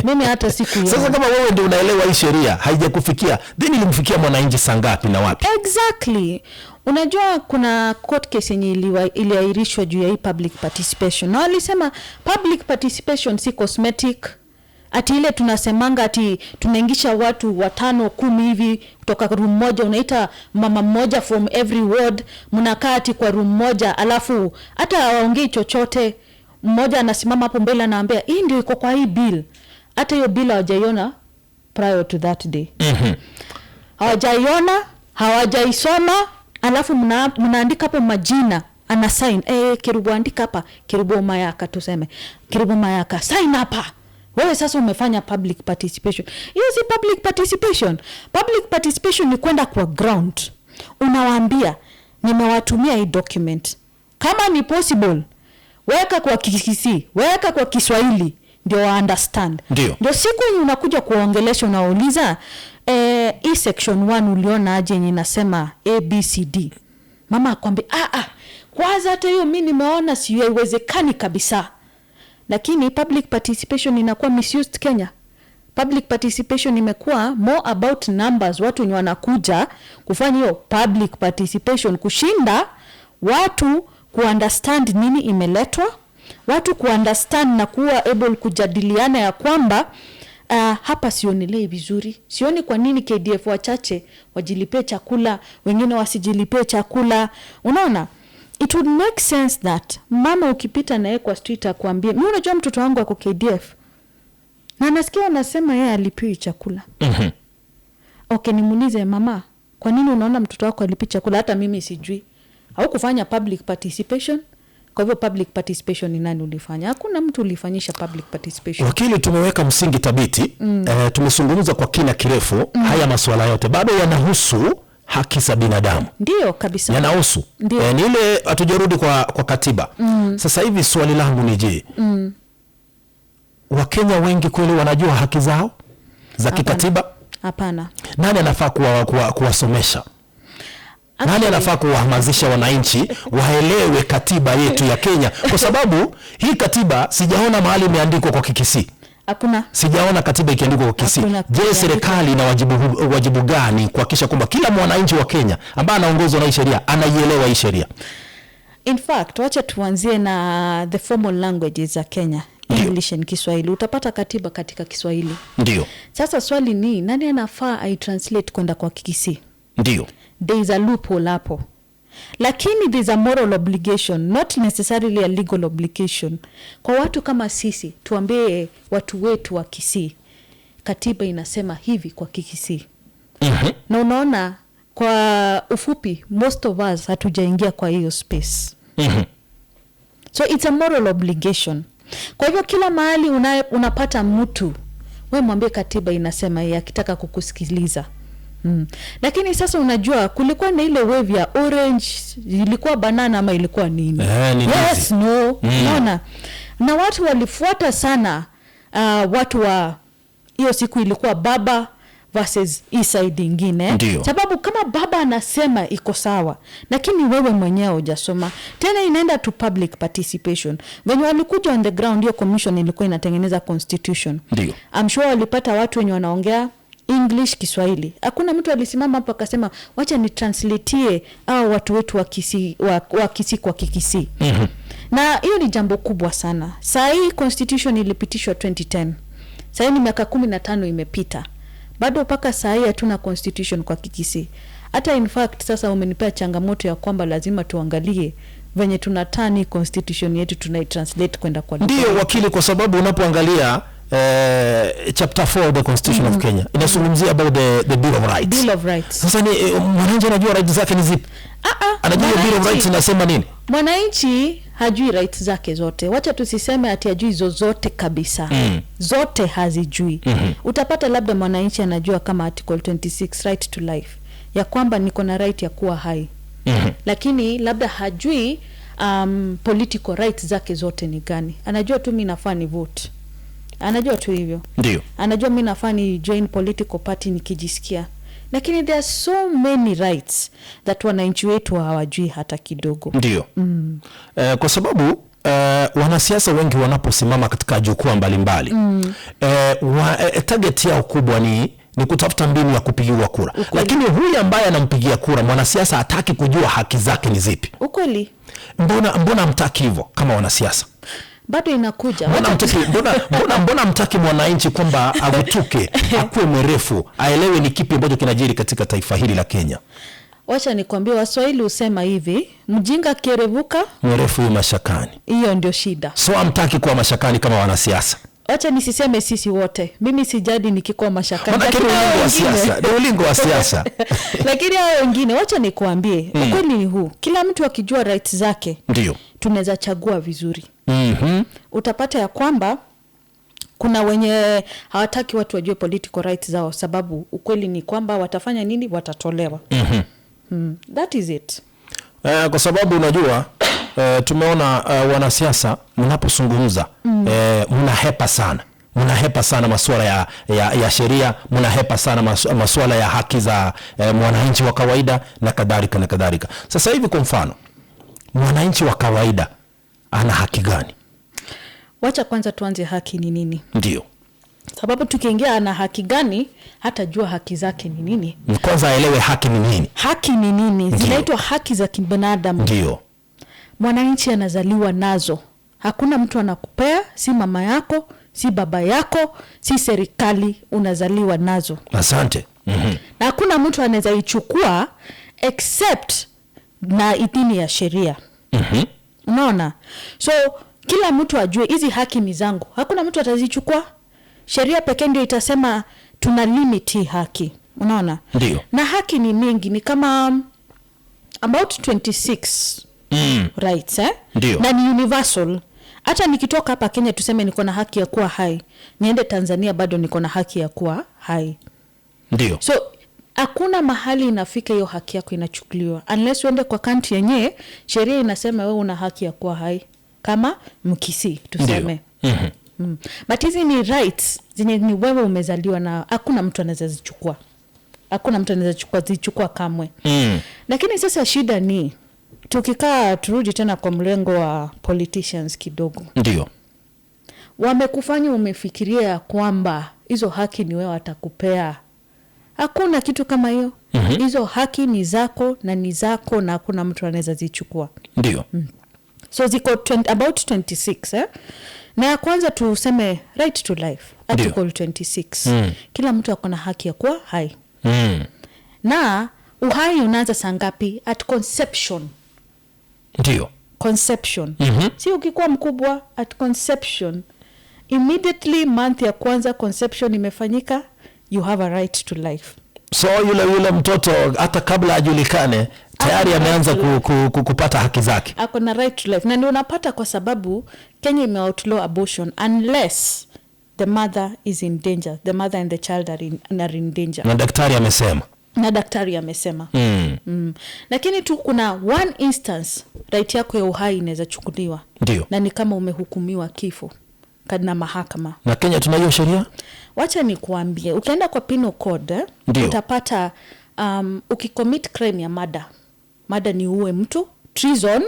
mimi hata sikuiona. Sasa kama wewe ndio unaelewa hii sheria haijakufikia, then ilimfikia mwananchi saa ngapi na wapi? Exactly. Unajua kuna court case yenye iliahirishwa juu ya hii public participation, na walisema public participation si cosmetic, ati ile tunasemanga ati tunaingisha watu watano, 10 hivi kutoka room moja, unaita mama mmoja from every ward, mnakaa ati kwa room moja, alafu hata hawaongei chochote, mmoja anasimama hapo mbele anaambia hii ndio iko kwa hii bill. Hata hiyo bill hawajaiona prior to that day. Hawajaiona, hawajaisoma, alafu mnaandika hapo majina, ana sign, "Kerubo, andika hapa, Kerubo Mayaka," tuseme "Kerubo Mayaka, sign hapa." Wewe sasa umefanya public participation? Hiyo si public participation. Public participation ni kwenda kwa ground, unawaambia, "Nimewatumia hii document, kama ni possible weka kwa Kikisii, weka kwa Kiswahili ndio wa understand." Ndio. Ndio siku yenye unakuja kuwaongelesha, unawauliza, "Hii section 1 uliona aje yenye inasema ABCD?" Mama akwambia, "Ah, ah, kwanza hata hiyo mi nimeona si haiwezekani kabisa." Lakini public participation inakuwa misused Kenya. Public participation imekuwa more about numbers, watu wenye wanakuja kufanya hiyo public participation, kushinda watu kuunderstand nini imeletwa, watu kuunderstand na kuwa able kujadiliana ya kwamba hapa sionelei vizuri, sioni kwa nini KDF wachache wajilipie chakula, wengine wasijilipie chakula. Unaona, it would make sense that mama ukipita naye kwa street akuambie, "Mi unajua mtoto wangu ako KDF na nasikia wanasema yeye alipiwi chakula." Okay, nimuulize, "Mama, kwa nini unaona mtoto wako alipi chakula?" "Hata mimi sijui." Haukufanya public participation. Kwa hivyo public participation ni nani ulifanya? Hakuna mtu ulifanyisha public participation. Wakili, tumeweka msingi thabiti, tumezungumza kwa kina kirefu. Haya masuala yote bado yanahusu haki za binadamu. Ndio kabisa. Yanahusu. Ndio. Ni ile hatujarudi kwa katiba. Sasa hivi swali langu ni je, Wakenya wengi kweli wanajua haki zao za kikatiba? Hapana. Nani anafaa kuwasomesha? Nani anafaa kuwahamasisha wananchi waelewe katiba yetu ya Kenya? Kwa sababu hii katiba sijaona mahali imeandikwa kwa Kikisii. Hakuna. Sijaona katiba ikiandikwa kwa Kisii. Hakuna. Je, serikali ina wajibu gani kuhakikisha kwamba kila mwananchi wa Kenya ambaye anaongozwa na hii sheria anaielewa hii sheria? In fact, wacha tuanzie na the formal languages za Kenya, English and Kiswahili. Utapata katiba katika Kiswahili. Sasa swali ni nani anafaa aitranslate kwenda kwa Kikisii? There is a loophole hapo, lakini there is a moral obligation, not necessarily a legal obligation, kwa watu kama sisi tuambie watu wetu wa Kisii katiba inasema hivi kwa Kikisii. Na unaona, kwa ufupi, most of us hatujaingia kwa hiyo space. So it's a moral obligation. Kwa hivyo kila mahali unapata mtu We mwambie katiba inasema hii, akitaka kukusikiliza. Lakini sasa unajua kulikuwa na ile wave ya orange, ilikuwa banana ama ilikuwa nini? Eh, ni Yes, ndizi. no. Unaona? Na watu walifuata sana, watu wa hiyo siku ilikuwa baba versus hii side ingine. Sababu kama baba anasema iko sawa, lakini wewe mwenyewe hujasoma. Tena inaenda to public participation. Venye walikuja on the ground, hiyo commission ilikuwa inatengeneza constitution. I'm sure walipata watu wenye wanaongea English, Kiswahili. Hakuna mtu alisimama hapo akasema wacha nitranslatie au watu wetu wa Kisii, wa Kisii kwa Kikisii. Na hiyo ni jambo kubwa sana. Saa hii constitution ilipitishwa 2010. Saa hii ni miaka 15 imepita. Bado mpaka saa hii hatuna constitution kwa Kikisii. Hata in fact sasa umenipea changamoto ya kwamba lazima tuangalie venye tunatani constitution yetu tunaitranslate kwenda kwa lugha. Ndio wakili, kwa sababu unapoangalia chapter 4 of the Constitution of Kenya inazungumzia about the Bill of Rights. Bill of Rights. Sasa ni mwananchi anajua rights zake ni zipi? Ah, ah, Anajua hiyo Bill of Rights inasema nini? Mwananchi hajui rights zake zote. Wacha tusiseme ati hajui zozote kabisa. Zote hazijui. Utapata labda mwananchi anajua kama article 26 right to life, ya kwamba niko na right ya kuwa hai. Lakini labda hajui political rights zake zote ni gani. Anajua tu mimi nafaa ni vote. Anajua tu hivyo. Anajua mimi nafaa ni join political party nikijisikia. Lakini there are so many rights that wananchi wetu hawajui hata kidogo. Ndio. Kwa sababu wanasiasa wengi wanaposimama katika jukwaa mbalimbali target yao kubwa ni kutafuta mbinu ya kupigiwa kura. Lakini huyu ambaye anampigia kura mwanasiasa hataki kujua haki zake ni zipi. Ukweli. Mbona hamtaki hivyo kama wanasiasa? Bado inakuja. Mbona mtaki mwananchi kwamba agutuke, akuwe mwerefu, aelewe ni kipi ambacho kinajiri katika taifa hili la Kenya? Wacha nikwambie, Waswahili husema hivi, mjinga akierevuka mwerefu yu mashakani. Hiyo ndio shida. So hamtaki kuwa mashakani kama wanasiasa. Wacha nisiseme sisi wote. Mimi sijadi nikikuwa mashakani. Maana Lakini ni hao ulingo wa wengine siasa. Ni ulingo wa siasa. Lakini hao wengine, wacha nikuambie, ukweli ni huu. Kila mtu akijua rights zake, tunaweza chagua vizuri. Utapata ya kwamba kuna wenye hawataki watu wajue political rights zao, sababu ukweli ni kwamba watafanya nini? Watatolewa. That is it. Kwa sababu unajua, tumeona wanasiasa mnapozungumza, mnahepa sana. Mnahepa sana masuala ya sheria, mnahepa sana masuala ya haki za mwananchi wa kawaida na kadhalika na kadhalika. Sasa hivi kwa mfano, mwananchi wa kawaida ana haki gani? Wacha kwanza tuanze haki ni nini? Ndio. Sababu tukiingia ana haki gani, hatajua haki zake ni nini. Kwanza aelewe haki ni nini. Haki ni nini? Zinaitwa haki za kibinadamu. Mwananchi anazaliwa nazo. Hakuna mtu anakupea, si mama yako, si baba yako, si serikali, unazaliwa nazo. Asante. Na hakuna mtu anaweza ichukua except na idhini ya sheria. Unaona? So kila mtu ajue hizi haki ni zangu. Hakuna mtu atazichukua. Sheria pekee ndio itasema tuna limit hii haki. Unaona? Na haki ni mingi, ni kama about 26 rights? Na ni universal. Hata nikitoka hapa Kenya tuseme niko na haki ya kuwa hai, niende Tanzania bado niko na haki ya kuwa hai. So hakuna mahali inafika hiyo haki yako inachukuliwa unless uende kwa country yenyewe sheria inasema wewe una haki ya kuwa hai kama Mkisii tuseme. But hizi ni rights zenye ni wewe umezaliwa na hakuna mtu anaweza zichukua. Hakuna mtu anaweza zichukua kamwe. Lakini sasa shida ni tukikaa turudi tena kwa mlengo wa politicians kidogo. Wamekufanya umefikiria kwamba hizo haki ni wewe watakupea. Hakuna kitu kama hiyo. Hizo haki ni zako na ni zako na hakuna mtu anaweza zichukua. So ziko about 26? Na ya kwanza tuseme right to life, article 26. Kila mtu ako na haki ya kuwa hai. Na uhai unaanza saa ngapi? At conception. Conception. Si ukikuwa mkubwa, at conception. Immediately month ya kwanza conception imefanyika, you have a right to life. So yule mtoto hata kabla ajulikane tayari Ako na ameanza right to life. kupata haki zake. Ako na right to life. Na ndio unapata kwa sababu Kenya ime outlaw abortion unless The mother is in danger, the mother and the child are in danger. Na daktari amesema. Na daktari amesema. Lakini tu kuna one instance right yako ya uhai inaweza chukuliwa, na ni kama umehukumiwa kifo na mahakama. Na Kenya tuna hiyo sheria? Wacha nikuambie, ukienda kwa penal code, utapata ukicommit crime ya murder, murder ni uwe mtu, treason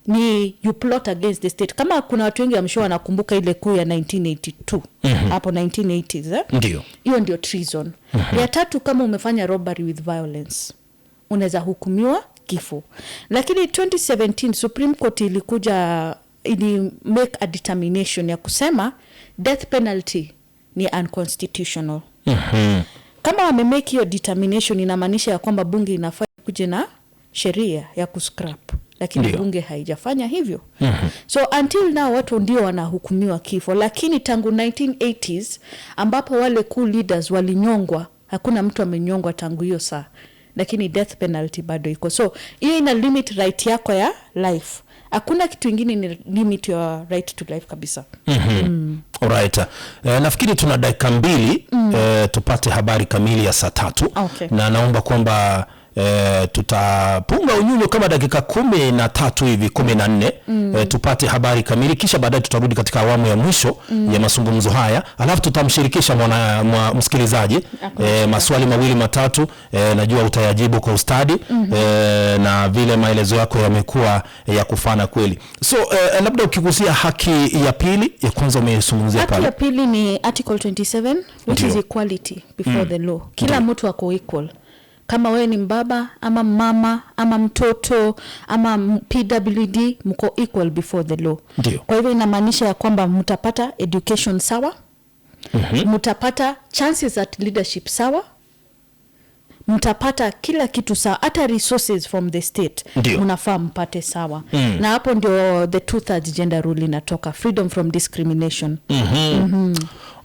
ni you plot against the state. Kama kuna watu wengi amsure wanakumbuka ile coup ya 1982, hapo 1980s, eh? Ndio. Hiyo ndio treason. Ya tatu, kama umefanya robbery with violence, unaweza hukumiwa kifo. Lakini 2017 Supreme Court ilikuja ili make a determination ya kusema death penalty ni unconstitutional. Kama wamemake hiyo determination, inamaanisha ya kwamba bunge inafaa kuje na sheria ya kuscrap, lakini bunge haijafanya hivyo. So until now watu ndio wanahukumiwa kifo, lakini tangu 1980s ambapo wale coup leaders walinyongwa, hakuna mtu amenyongwa tangu hiyo saa, lakini death penalty bado iko. So hiyo ina limit right yako ya life. Hakuna kitu ingine ni limit your right to life kabisa. Alright. Nafikiri tuna dakika 2 tupate habari kamili ya saa 3. Na naomba kwamba tutapunga unyunyu kama dakika 13 hivi, 14, tupate habari kamili, kisha baadaye tutarudi katika awamu ya mwisho ya mazungumzo haya, alafu tutamshirikisha msikilizaji Hakuna maswali mawili matatu. Najua utayajibu kwa ustadi na vile maelezo yako yamekuwa ya kufana kweli. So labda ukigusia haki ya pili, ya kwanza umeizungumzia Haki pale. ya pili ni article 27, which is equality before the law. Kila mtu ako equal, kama wewe ni mbaba ama mama ama mtoto ama PWD, mko equal before the law. Kwa hivyo inamaanisha ya kwamba mtapata education sawa, mtapata chances at leadership sawa, mtapata kila kitu sawa, hata resources from the state mnafaa mpate sawa. Na hapo ndio the two thirds gender rule inatoka, freedom from discrimination.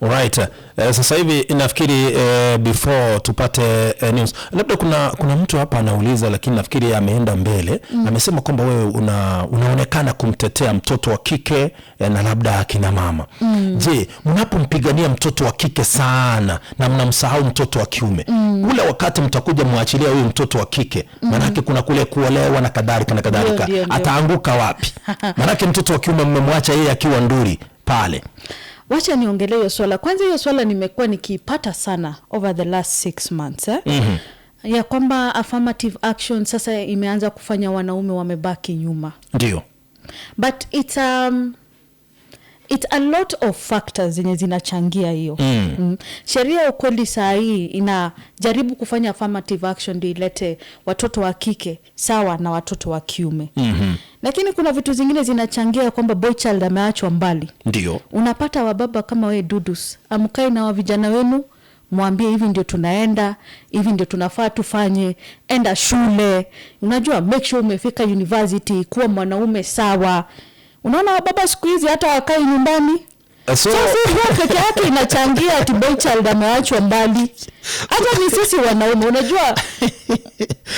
Alright. Sasa hivi nafikiri before tupate news, labda kuna mtu hapa anauliza, lakini nafikiri ameenda mbele. Amesema kwamba wewe unaonekana kumtetea mtoto wa kike na labda akina mama. Je, mnapompigania mtoto wa kike sana na mnamsahau mtoto wa kiume, ule wakati mtakuja mwachilia huyu mtoto wa kike, manake kuna kule kuolewa na kadhalika na kadhalika, Ndio, ndio, ndio. ataanguka wapi? Manake mtoto wa kiume mmemwacha yeye akiwa nduri pale. Wacha niongelee hiyo swala kwanza. Hiyo swala nimekuwa nikiipata sana over the last 6 months, eh? Ya kwamba affirmative action sasa imeanza kufanya wanaume wamebaki nyuma. But it's a lot of factors zenye zinachangia hiyo. Sheria ukweli saa hii inajaribu kufanya affirmative action ndio ilete watoto wa kike sawa na watoto wa kiume, lakini kuna vitu zingine zinachangia kwamba boy child ameachwa mbali. Unapata wababa kama we Dudus amkai na wa vijana wenu mwambie hivi ndio tunaenda, hivi ndio tunafaa tufanye, enda shule, unajua, make sure umefika university, kuwa mwanaume sawa. Unaona wababa siku hizi hata wakai nyumbani. So, So si hiyo peke yake inachangia ati boy child ameachwa mbali, hata ni sisi wanaume, unajua.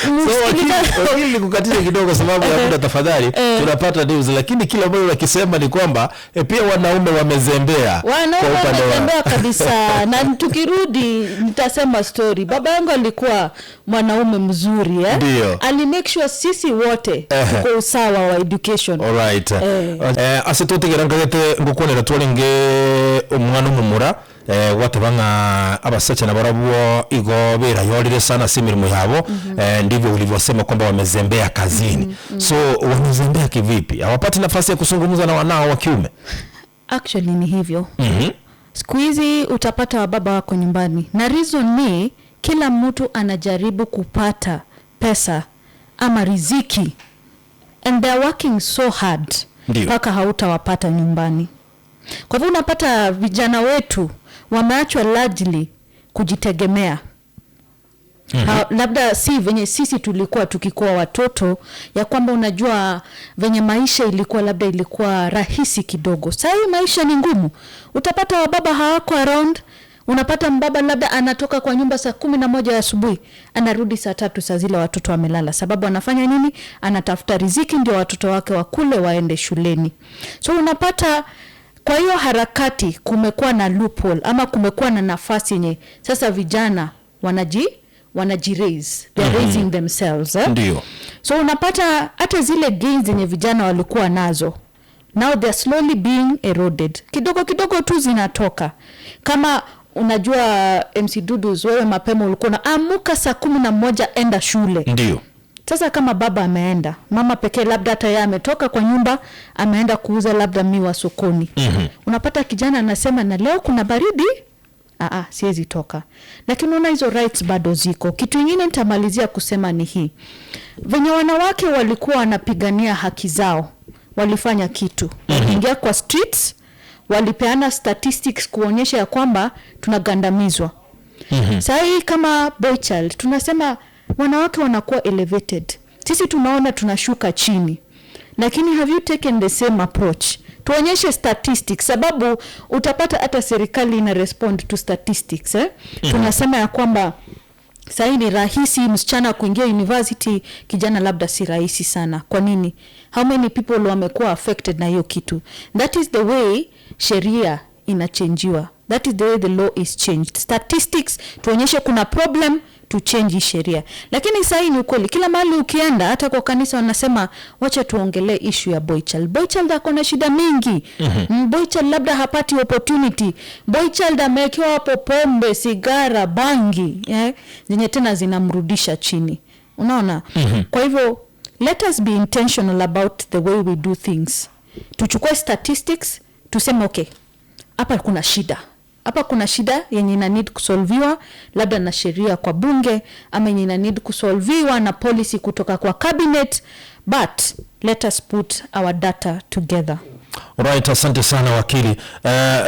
So, wakili, nikukatishe kidogo sababu ya muda tafadhali. Tunapata news, lakini kile ambacho unakisema ni kwamba pia wanaume wamezembea kwa Wanaume upande wao. wametembea kabisa, na tukirudi nitasema story. Baba yangu alikuwa mwanaume mzuri, eh? Ali make sure sisi wote tuko usawa wa education. Alright. Eh. Ase totegera nkagete ngukwonera twarenge omwana omomura gwateba ng'a abasacha nabarabwo igo berayorire sana si mirimo yabo. Ndivyo ulivyosema kwamba wamezembea kazini. So wamezembea kivipi? Hawapati nafasi ya kuzungumza na wanao wa kiume? Actually ni hivyo. Siku hizi utapata wababa wako nyumbani, na reason ni kila mtu anajaribu kupata pesa ama riziki, and they are working so hard mpaka hautawapata nyumbani. Kwa hivyo unapata vijana wetu wameachwa largely kujitegemea. Labda si venye sisi tulikuwa tukikuwa watoto, ya kwamba unajua venye maisha ilikuwa, labda ilikuwa rahisi kidogo. Saa hii maisha ni ngumu, utapata wababa hawako around. Unapata mbaba labda anatoka kwa nyumba saa 11 asubuhi, anarudi saa 3, saa zile watoto wamelala. Sababu anafanya nini? Anatafuta riziki ndio watoto wake wakule, waende shuleni. So unapata Kwa hiyo harakati kumekuwa na loophole ama kumekuwa na nafasi yenye sasa vijana wanaji raise, they are raising themselves, eh? So unapata hata zile gains zenye vijana walikuwa nazo, now they're slowly being eroded, kidogo kidogo tu zinatoka. Kama unajua, MC Dudus, wewe mapema ulikuwa na amuka saa 11, enda shule. Sasa kama baba ameenda, mama pekee, labda hata yeye ametoka kwa nyumba, ameenda kuuza labda miwa sokoni. Unapata kijana anasema, "Na leo kuna baridi, aa, siwezi toka." Lakini unaona hizo rights bado ziko. Kitu ingine nitamalizia kusema ni hii: venye wanawake walikuwa wanapigania haki zao, walifanya kitu, waliingia kwa streets, walipeana statistics kuonyesha ya kwamba tunagandamizwa. Saa hii kama boy child tunasema wanawake wanakuwa elevated, sisi tunaona tunashuka chini, lakini have you taken the same approach? Tuonyeshe statistics, sababu utapata hata serikali ina respond to statistics, eh? Tunasema ya kwamba sahii ni rahisi msichana kuingia university, kijana labda si rahisi sana. Kwa nini? How many people wamekuwa affected na hiyo kitu? That is the way sheria inachenjiwa, that is the way the law is changed. Statistics, tuonyeshe kuna problem, to change hii sheria. Lakini sahii ni ukweli, kila mahali ukienda, hata kwa kanisa wanasema, "Wacha tuongelee issue ya boy child." Boy child ako na shida mingi. Boy child labda hapati opportunity. Boy child amewekewa hapo pombe, sigara, bangi, eh, zenye tena zinamrudisha chini, unaona? Kwa hivyo let us be intentional about the way we do things. Tuchukue statistics, tuseme, "Okay, hapa kuna shida, hapa kuna shida yenye ina need kusolviwa labda na sheria kwa bunge ama yenye ina need kusolviwa na policy kutoka kwa cabinet, but let us put our data together." Right, asante sana wakili.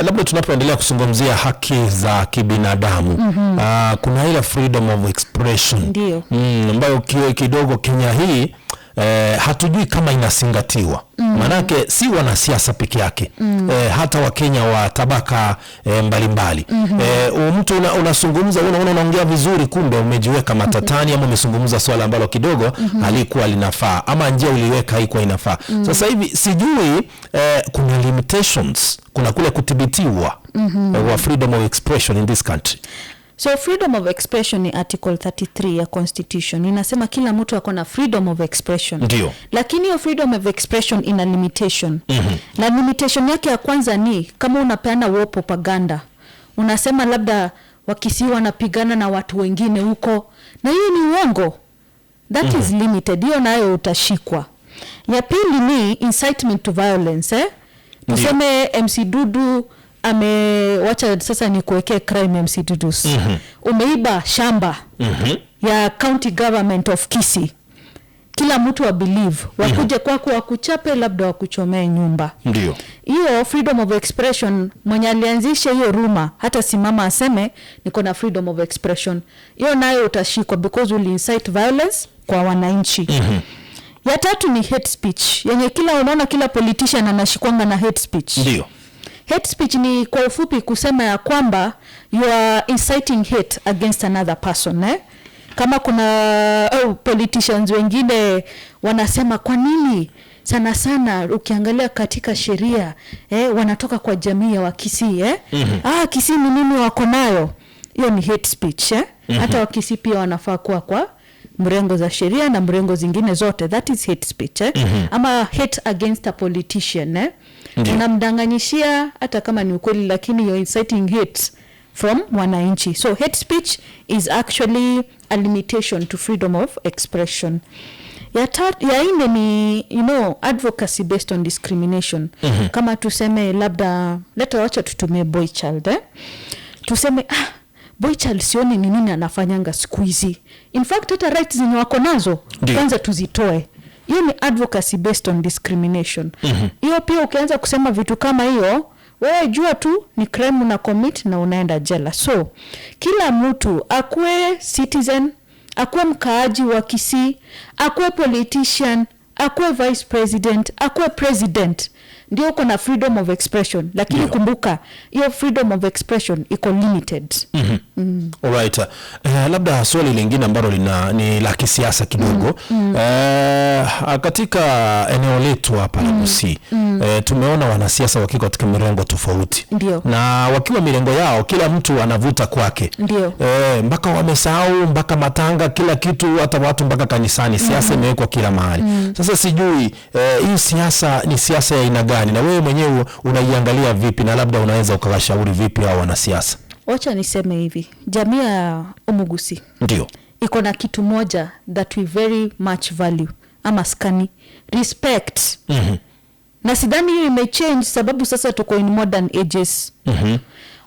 Labda tunapoendelea kuzungumzia haki za kibinadamu, kuna ile freedom of expression ambayo kidogo Kenya hii hatujui kama inazingatiwa. Maanake si wanasiasa peke yake, hata Wakenya wa tabaka mbalimbali. Mtu unazungumza, unaona unaongea vizuri, kumbe umejiweka matatani ama umezungumza swala ambalo kidogo halikuwa linafaa ama njia uliweka haikuwa inafaa. Sasa hivi sijui kuna limitations, kuna kule kudhibitiwa wa freedom of expression in this country. So freedom of expression ni article 33 ya constitution, inasema kila mtu ako na freedom of expression. Lakini hiyo freedom of expression ina limitation. Na limitation yake ya kwanza ni kama unapeana war propaganda, unasema labda Wakisii wanapigana na watu wengine huko, na hiyo ni uongo, that is limited, hiyo nayo utashikwa. Ya pili ni incitement to violence, eh? Tuseme MC Dudu amewacha, sasa ni kuwekea crime, MC Dudus, umeiba shamba ya county government of Kisii, kila mtu wa believe, wakuje kwako wakuchape, labda wakuchomee nyumba. Hiyo freedom of expression, mwenye alianzisha hiyo rumour hata simama aseme, "Niko na freedom of expression." Hiyo nayo utashikwa because uli incite violence kwa wananchi. Ya tatu ni hate speech, yenye kila unaona kila politician anashikwanga na hate speech. Hate speech ni kwa ufupi kusema ya kwamba you are inciting hate against another person, eh? Kama kuna, oh, politicians wengine wanasema, "Kwa nini sana sana ukiangalia katika sheria, wanatoka kwa jamii ya Wakisii, eh? Ah, Kisii ni nini wako nayo?" Hiyo ni hate speech, eh? Hata Wakisii pia wanafaa kuwa kwa mrengo za sheria na mrengo zingine zote. That is hate speech, eh? Ama hate against a politician, eh? Unamdanganyishia hata kama ni ukweli, lakini you're inciting hate from wananchi. So hate speech is actually a limitation to freedom of expression. Ya nne ni advocacy based on discrimination. Kama tuseme labda, leta, wacha tutumie boy child, eh? Tuseme, "Ah, boy child sioni ni nini anafanyanga siku hizi. In fact hata rights zenye wako nazo kwanza tuzitoe." Hiyo ni advocacy based on discrimination. Hiyo pia ukianza kusema vitu kama hiyo, wewe jua tu ni crime una commit na unaenda jela. So kila mtu, akuwe citizen, akuwe mkaaji wa Kisii, akuwe politician, akuwe vice president, akuwe president, ndio uko na freedom of expression, lakini kumbuka hiyo freedom of expression iko limited. Alright. Labda swali lingine ambalo lina ni la kisiasa kidogo. Katika eneo letu hapa la Kisii, tumeona wanasiasa wakiwa katika mirengo tofauti. Ndio. Na wakiwa mirengo yao kila mtu anavuta kwake. Ndio. Mpaka wamesahau mpaka matanga kila kitu, hata watu mpaka kanisani siasa imewekwa kila mahali. Sasa sijui hii siasa ni siasa ya aina gani, na wewe mwenyewe unaiangalia vipi, na labda unaweza ukawashauri vipi hao wanasiasa? Wacha niseme hivi, jamii ya Omugusi Ndio. Iko na kitu moja that we very much value ama skani respect. Na sidhani hiyo imechange sababu sasa tuko in modern ages.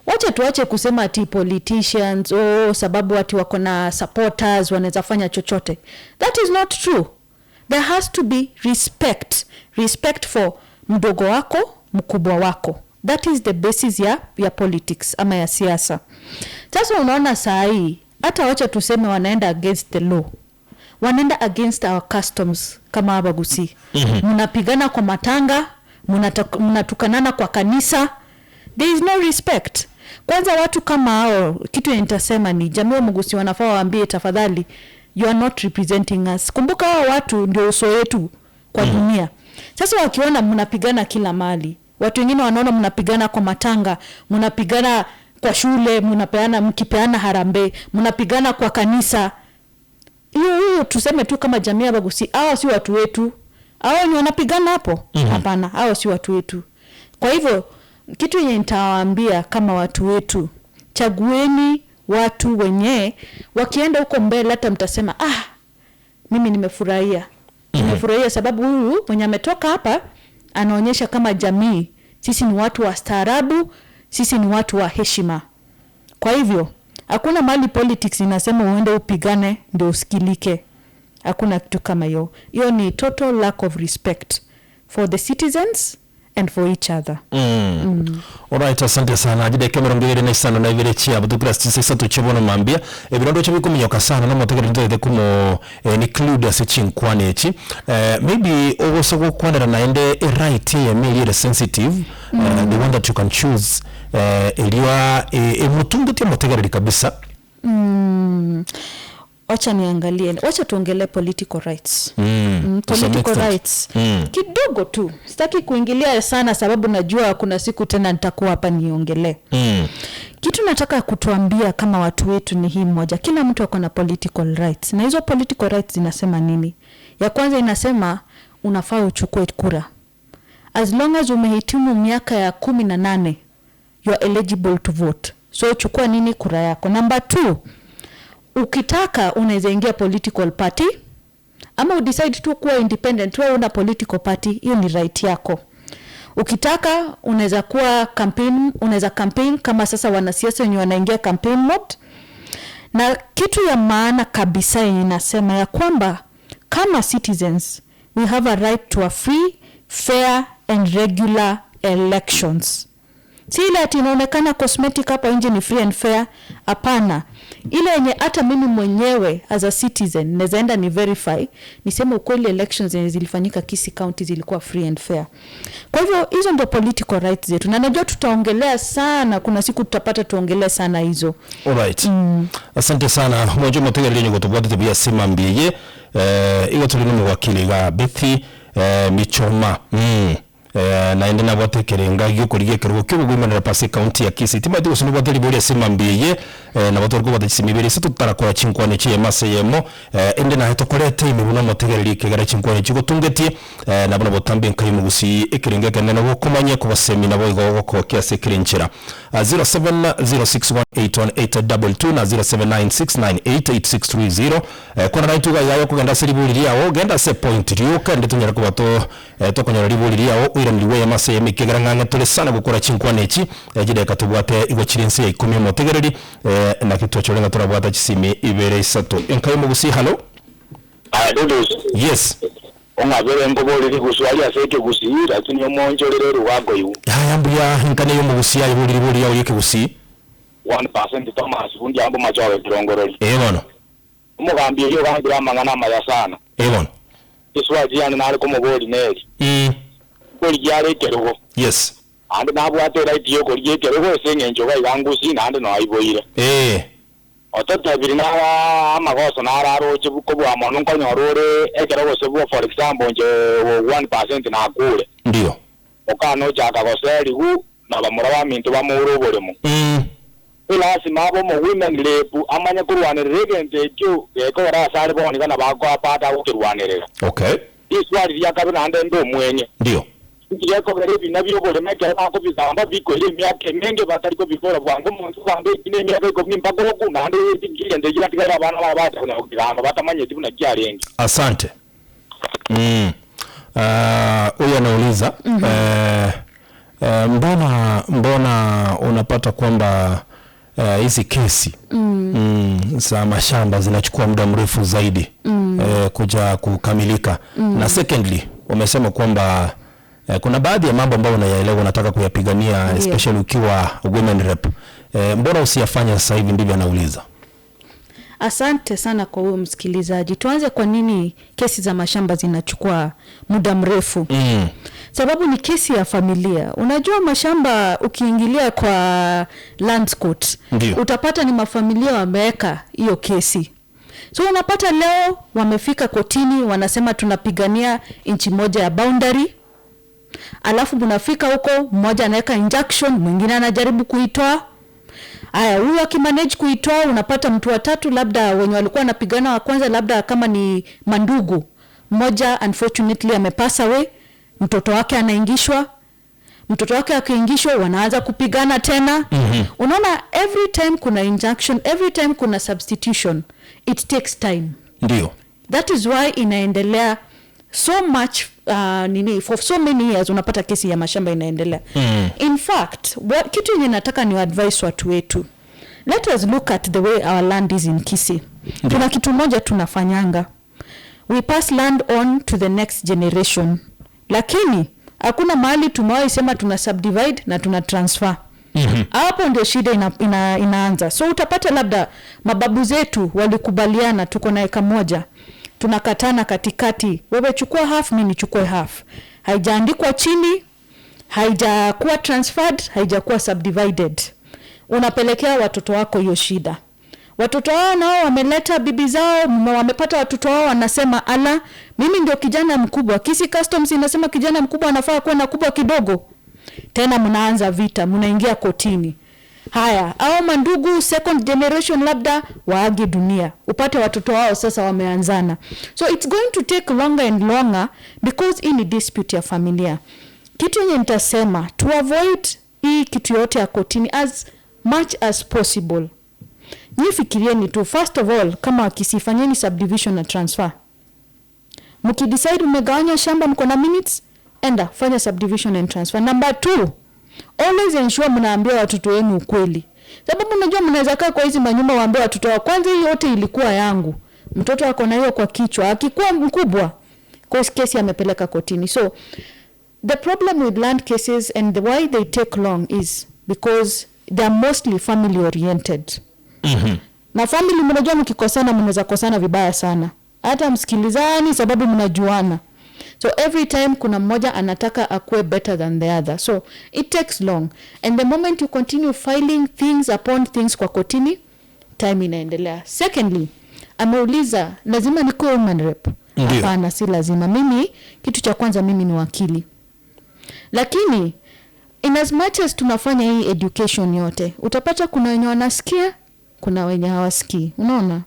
Wacha tuache kusema ati politicians, oh, sababu ati wako na supporters wanaweza fanya chochote. That is not true. There has to be respect, respect for mdogo wako, mkubwa wako. That is the basis ya politics ama ya siasa. Sasa unaona saa hii hata wacha tuseme wanaenda against the law, wanaenda against our customs kama Abagusi. Mnapigana kwa matanga, mnatukanana kwa kanisa. There is no respect. Kwanza watu kama hao, kitu yenye nitasema ni jamii wa Mugusi wanafaa waambie, tafadhali, you are not representing us. Kumbuka hao watu ndio uso wetu kwa dunia. Sasa wakiona mnapigana kila mahali, watu wengine wanaona mnapigana kwa matanga, mnapigana kwa shule, mnapeana, mkipeana harambee, mnapigana kwa kanisa, hiyo hiyo tuseme tu kama jamii ya Bagusi, hao si watu wetu. Hao wenye wanapigana hapo, hapana, hao si watu wetu. Kwa hivyo kitu yenye nitawaambia kama watu wetu, chagueni watu wenye wakienda huko mbele hata mtasema, ah, mimi nimefurahia, nimefurahia sababu huyu mwenye ametoka hapa anaonyesha kama jamii sisi ni watu wa staarabu, sisi ni watu wa heshima. Kwa hivyo hakuna mahali politics inasema uende upigane ndio usikilike. Hakuna kitu kama hiyo. Hiyo ni total lack of respect for the citizens and for each other. Alright, asante sana. Jide 25 na 2 chia butukira sisa tuchebono mambia. Ebirondo cha bikuminyoka sana no motegere ntete kumo ni include ase chinkwane echi. Maybe ogoso gokwanera naende e right ya meli ere sensitive, the one that you can choose, eliwa emutungu tia motegereri kabisa. Wacha niangalie, wacha tuongelee political rights. To some Political extent. Rights kidogo tu, sitaki kuingilia sana sababu najua kuna siku tena nitakuwa hapa niongelee. Kitu nataka kutuambia kama watu wetu ni hii moja: kila mtu ako na political rights, na hizo political rights zinasema nini? Ya kwanza inasema unafaa uchukue kura. As long as umehitimu miaka ya 18, you are eligible to vote. So chukua nini? Kura yako. Number two, ukitaka unaweza ingia political party ama udecide tu kuwa independent, wewe una political party, hiyo ni right yako. Ukitaka unaweza kuwa campaign, unaweza campaign kama sasa wanasiasa wenye wanaingia campaign mode. Na kitu ya maana kabisa yenye inasema ya kwamba kama citizens we have a right to a free, fair and regular elections. Si ile ati inaonekana cosmetic hapa nje ni free and fair. Hapana, ile yenye hata mimi mwenyewe as a citizen naweza enda ni verify, niseme ukweli, elections zenye zilifanyika Kisii County zilikuwa free and fair. Kwa hivyo hizo ndio political rights zetu, na najua tutaongelea sana, kuna siku tutapata tuongelee sana hizo. Alright. Asante sana. Mwanjo motegereri nyugo tubwatete buya sima mbiye. Igo tuli no mwakili ga Betty Michoma. Naende nabwate kerenga gyokorigia kerugo kyo pasi county ya Kisii timati gusuni bwate libori sima mbiye na batorko bwate simibere se tutarakora chinkwane chi emase yemo ende na hetokorete imibuno motegereri kegera chinkwane chigotungetie nabona botambe nkayi mugusi ekerenga kene nabo kumanye kubasemi nabo igo goko kiase kirenchera 0706181822 na 0796988630. Kona naituga yayo kugenda se liburi riao genda se point rioka ndi tunyara kubato tokonyora liburi riao uiraniriwe yamase yemikegera ng'ang'e tuli sana gukora chinkwana echi jideka tubwate igo chiri nse ya 10 motegereri na kitwachorenga turabwata chisimi ibere isato enkayi mugusi. Hello. Aya, Dudus. Yes. Ong'abere nkobolere kuswali ase ekegusii lakini omonjorere ruwago iwu. Haya, mbuya nkane yo mugusi ayo buri buri yawo yekegusii. 1% Thomas bundi ambo machawe kirongorori. Bono. Omugambi eyo gambira amang'ana amaya sana. Bono. Iswaji yani nali kumuboli neri koli gyali ekerugo. Andi nabwate right yokoli ekerugo ase eng'encho gaigangusi nandi noaiboire. Ototabiri nara amagoso nararoche bukobwa mono nkonyorore ekero gose bwo, for example, nje 1% nakure. Ndio. Okano chaka goserigu na bamura ba minto bamuro oboremo. Lazima abo mo women rep amanye kurwanirira egento ekio gekora asare bonigana bakwapata gukirwanirira. Okay. Iswali ryakabe nande ndo mwenye. Ndio. Ngiyakogera ebina by'oboremo ekero bakobigamba bikoire emiaka emenge batariko bikora bwangu omonto ogamba eki n'emiaka ikomi mpaka oku naende egento ekio batigare abana babo bacha kugamba batamanyeti buna kiarenge. Asante. Huyu anauliza mbona unapata kwamba hizi kesi za mashamba zinachukua muda mrefu zaidi kuja kukamilika. Na secondly wamesema kwamba kuna baadhi ya mambo ambayo unayaelewa unataka kuyapigania, especially ukiwa women rep. Mbona usiyafanya sasa hivi? Ndivyo anauliza. Asante sana kwa huyo msikilizaji. Tuanze kwa nini kesi za mashamba zinachukua muda mrefu. Sababu ni kesi ya familia. Unajua mashamba ukiingilia kwa land court, utapata ni mafamilia wameweka hiyo kesi. So unapata leo wamefika kotini wanasema tunapigania inchi moja ya boundary. Alafu mnafika huko mmoja anaweka injunction, mwingine anajaribu kuitoa. Aya, huyu akimanage kuitoa unapata mtu wa tatu, labda wenye walikuwa wanapigana wa kwanza labda kama ni mandugu. Mmoja unfortunately amepass away, mtoto wake anaingishwa. Mtoto wake akiingishwa wanaanza kupigana tena. Unaona every time kuna injunction, every time kuna substitution, it takes time. Ndio. That is why inaendelea so much for so many years unapata kesi ya mashamba inaendelea. In fact, kitu yenye nataka ni advice watu wetu. Let us look at the way our land is in Kisii. Kuna kitu moja tunafanyanga. We pass land on to the next generation. Lakini hakuna mahali tumewahi sema tuna subdivide na tuna transfer. Hapo ndio shida inaanza. So utapata labda mababu zetu walikubaliana tuko na eka moja. Tunakatana katikati, wewe chukua half, mimi nichukue half. Haijaandikwa chini, haijakuwa transferred, haijakuwa subdivided. Unapelekea watoto wako hiyo shida. Watoto wao nao wameleta bibi zao, wamepata watoto wao wanasema ala, mimi ndio kijana mkubwa. Kisii Customs inasema kijana mkubwa anafaa kuwa na kubwa kidogo. Tena mnaanza vita, mnaingia kotini. Haya, au mandugu second generation labda waage dunia, upate watoto wao sasa wameanzana. So it's going to take longer and longer because hii ni dispute ya familia. Kitu yenye nitasema, to avoid hii kitu yote ya kotini as much as possible, nifikirieni tu first of all kama Kisii, fanyeni subdivision na transfer. Mkidecide umegawanya shamba mko na minutes, enda fanya subdivision and transfer. Number 2, always ensure mnaambia watoto wenu ukweli. Sababu unajua mnaweza kaa kwa hizi manyumba waambie watoto wao kwanza hii yote ilikuwa yangu. Mtoto ako na hiyo kwa kichwa, akikuwa mkubwa kwa kesi amepeleka kotini. So the problem with land cases and the why they take long is because they are mostly family oriented. Na family mnajua mkikosana mnaweza kosana vibaya sana. Hata msikilizani sababu mnajuana. So every time kuna mmoja anataka akue better than the other. So it takes long. And the moment you continue filing things upon things kwa kotini, time inaendelea. Secondly, ameuliza lazima nikuwe woman rep. Hapana, si lazima. Mimi kitu cha kwanza mimi ni wakili. Lakini in as much as tunafanya hii education yote, utapata kuna wenye wanasikia, kuna wenye hawasikii. Unaona?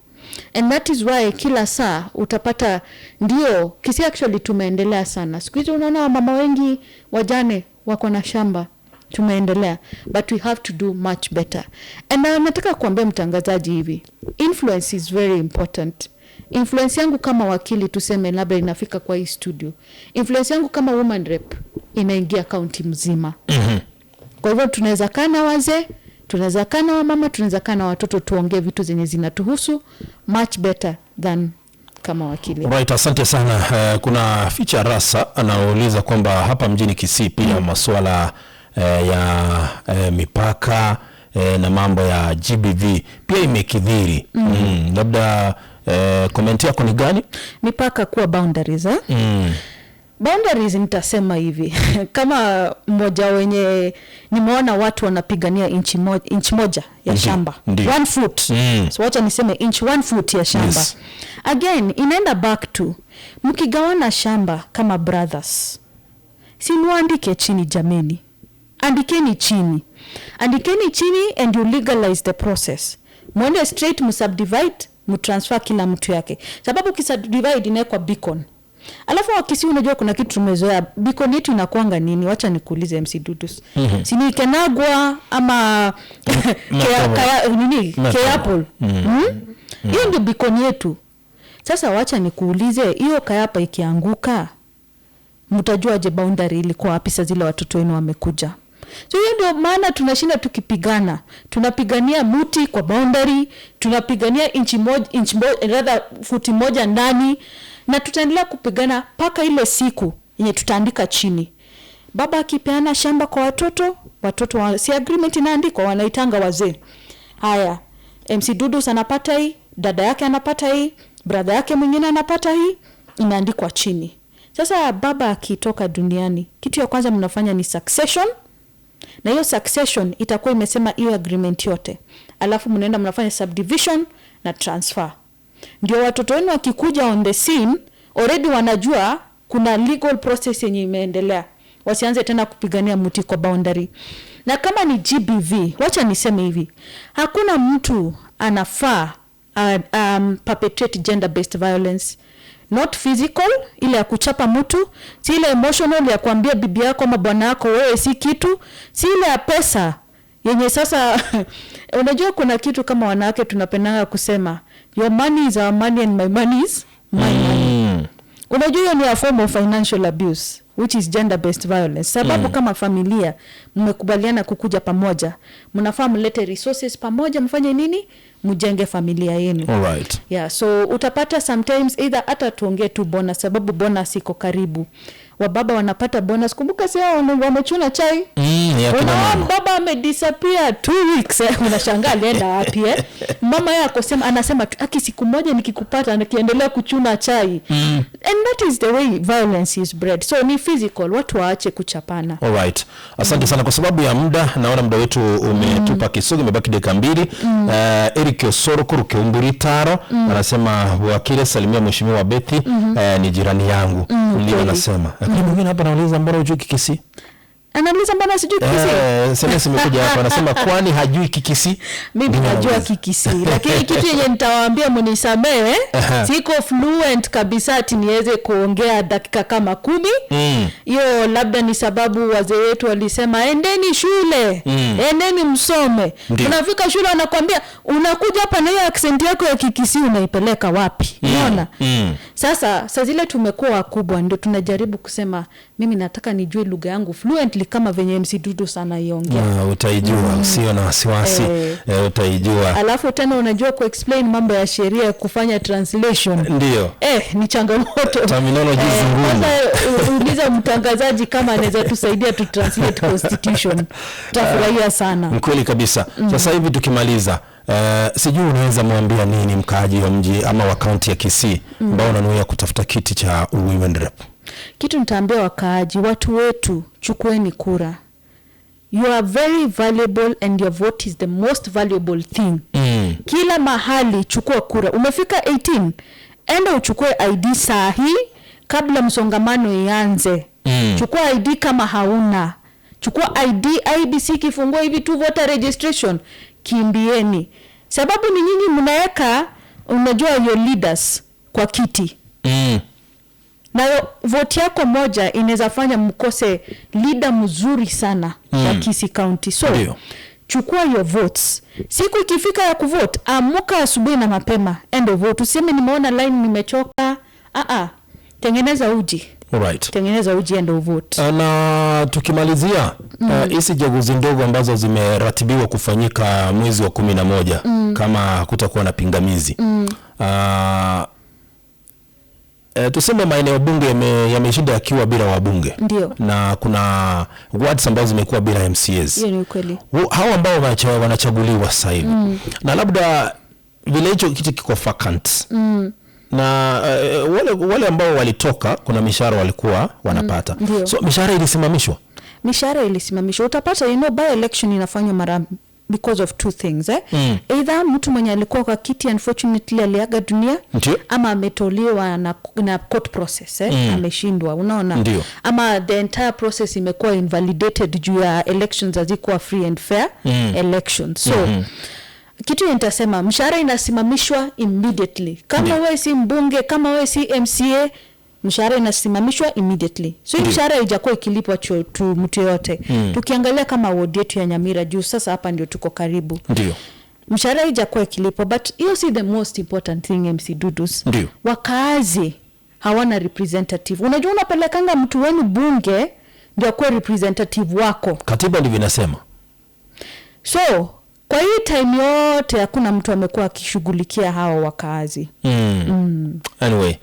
And that is why kila saa utapata ndio Kisii actually tumeendelea sana. Siku hizi unaona wamama wengi wajane wako na shamba. Tumeendelea, but we have to do much better. And nataka kuambia mtangazaji hivi, influence is very important. Influence yangu kama wakili tuseme labda inafika kwa hii studio. Influence yangu kama woman rep inaingia county mzima. Kwa hivyo tunaweza kaa na wazee, tunaweza kaa na wamama, tunaweza kaa na watoto tuongee vitu zenye zinatuhusu much better than kama wakili. Right, asante sana. Kuna Ficha Rasa anauliza kwamba hapa mjini Kisii pia masuala ya mipaka na mambo ya GBV pia imekithiri. Labda comment yako ni gani? Mipaka kuwa boundaries, eh? Boundaries nitasema hivi, kama mmoja wenye nimeona watu wanapigania inchi moja ya shamba. 1 foot. So wacha niseme inch, 1 foot ya shamba. Again, inaenda back to mkigawana shamba kama brothers, si muandike chini? Jameni, andikeni chini, andikeni chini and you legalize the process. Mwende straight, msubdivide, mtransfer kila mtu yake, sababu ukisubdivide inawekwa beacon. Alafu Wakisii, unajua kuna kitu tumezoea, beacon yetu inakuanga nini? Wacha nikuulize, MC Dudus. Si ni Kenagwa ama nini? Matobo. Keapple. Hiyo ndio beacon yetu. Sasa wacha nikuulize, hiyo kayapa ikianguka, mtajuaje boundary ilikuwa wapi saa zile watoto wenu wamekuja? So hiyo ndio maana tunashinda tukipigana, tunapigania muti kwa boundary, tunapigania inchi moja, inchi moja, rather futi moja ndani, na tutaendelea kupigana mpaka ile siku yenye tutaandika chini. Baba akipeana shamba kwa watoto, watoto si agreement inaandikwa, wanaitanga wazee. Haya, MC Dudus anapata hii, dada yake anapata hii, brother yake mwingine anapata hii, inaandikwa chini. Sasa baba akitoka duniani, kitu ya kwanza mnafanya ni succession, na hiyo succession itakuwa imesema hiyo agreement yote, alafu mnaenda mnafanya subdivision na transfer. Ndio watoto wenu wakikuja on the scene, already wanajua kuna legal process yenye imeendelea, wasianze tena kupigania mti kwa boundary. Na kama ni GBV, wacha niseme hivi, hakuna mtu anafaa perpetrate gender based violence, not physical, ile ya kuchapa mtu, si ile emotional ya kuambia bibi yako ama bwana yako wewe si kitu, si ile ya pesa yenye sasa unajua kuna kitu kama wanawake tunapendanga kusema, "Your money is our money and my money is my money." Unajua hiyo ni a form of financial abuse, which is gender based violence, sababu kama familia mmekubaliana kukuja pamoja, mnafaa mlete resources pamoja, mfanye nini, mjenge familia yenu. Yeah, so utapata sometimes either, hata tuongee tu bonus, sababu bonus iko karibu, wababa wanapata bonus. Kumbuka si hao wamechuna chai? Ya kina Unaona mama. baba amedisappear 2 weeks, eh, unashangaa alienda wapi, eh? Mama yeye akosema, anasema tu, "Aki, siku moja nikikupata nikiendelea kuchuna chai." And that is the way violence is bred. So ni physical, watu waache kuchapana. Alright. Asante sana. Kwa sababu ya muda, naona muda wetu umetupa kisogo, imebaki dakika 2. Eric Osoro Kuruke Taro anasema, "Wakile, salimia mheshimiwa Betty, ni jirani yangu." Ndio anasema. Lakini mwingine hapa anauliza, mbona hujui Kikisii? Anauliza mbona sijui Kikisii? Eh, SMS imekuja hapa, anasema kwani hajui Kikisii? Mimi Ndio najua anauliza. Kikisii, lakini kitu yenye nitawaambia, munisamehe, siko fluent kabisa ati niweze kuongea dakika kama 10. Hiyo labda ni sababu wazee wetu walisema, "Endeni shule, endeni msome." Unafika shule wanakwambia, "Unakuja hapa na hiyo accent yako ya Kikisii, unaipeleka wapi?" Unaona? Sasa saa zile tumekuwa wakubwa ndio tunajaribu kusema, mimi nataka nijue lugha yangu fluently kama venye MC Dudu sana iongea. Ah, utaijua, usio na wasiwasi. Eh, utaijua. Alafu tena unajua kuexplain mambo ya sheria, kufanya translation, eh, ni changamoto. Terminology ngumu. Kwanza uliza mtangazaji kama anaweza tusaidia tu translate constitution, tutafurahia sana. Mkweli kabisa. Sasa hivi tukimaliza, sijui unaweza mwambia nini mkaaji wa mji ama wa kaunti ya Kisii ambao unanuia kutafuta kiti cha women rep? Kitu nitaambia wakaaji, watu wetu, chukueni kura. You are very valuable and your vote is the most valuable thing. Kila mahali chukua kura. Umefika 18, enda uchukue ID saa hii kabla msongamano ianze. Chukua ID. Kama hauna, chukua ID. IEBC kifungua hivi tu voter registration, kimbieni, sababu ni nyinyi mnaweka, unajua, your leaders kwa kiti. Na vote yako moja inaweza fanya mkose leader mzuri sana wa Kisii County. So chukua your votes. Siku ikifika ya kuvote, amuka asubuhi na mapema, enda vote. Useme nimeona line, nimechoka. Ah ah, tengeneza uji. Tengeneza uji, enda uvote. Na tukimalizia, hizi chaguzi ndogo ambazo zimeratibiwa kufanyika mwezi wa 11 kama hakutakuwa na pingamizi, tuseme maeneo bunge yameshinda yakiwa bila wabunge na kuna wards ambazo zimekuwa bila MCAs. Hiyo ni ukweli. Hao ambao wanachaguliwa sasa hivi na labda vile hicho kiti kiko vacant. Na wale ambao walitoka kuna mishahara walikuwa wanapata. So mishahara ilisimamishwa. Mishahara ilisimamishwa. Utapata, you know, by election inafanywa mara because of two things, eh? Either mtu mwenye alikuwa kwa kiti unfortunately aliaga dunia. Ndiyo. Ama ametolewa na court process, eh? Ameshindwa, unaona? Ndiyo. Ama the entire process imekuwa invalidated juu ya elections hazikuwa free and fair elections. So kitu nitasema, mshahara inasimamishwa immediately. Kama wewe si mbunge, kama wewe si MCA, mshahara inasimamishwa immediately. So hii mshahara haijakuwa ikilipwa tu mtu yote. Tukiangalia kama ward yetu ya Nyamira juu sasa hapa ndio tuko karibu. Ndio. Mshahara haijakuwa ikilipwa, but hiyo si the most important thing, MC Dudus. Ndio. Wakaazi hawana representative. Unajua unapelekanga mtu wenu bunge ndio akuwe representative wako. Katiba ndivyo inasema. So kwa hii time yote hakuna mtu amekuwa akishughulikia hawa wakaazi. Anyway,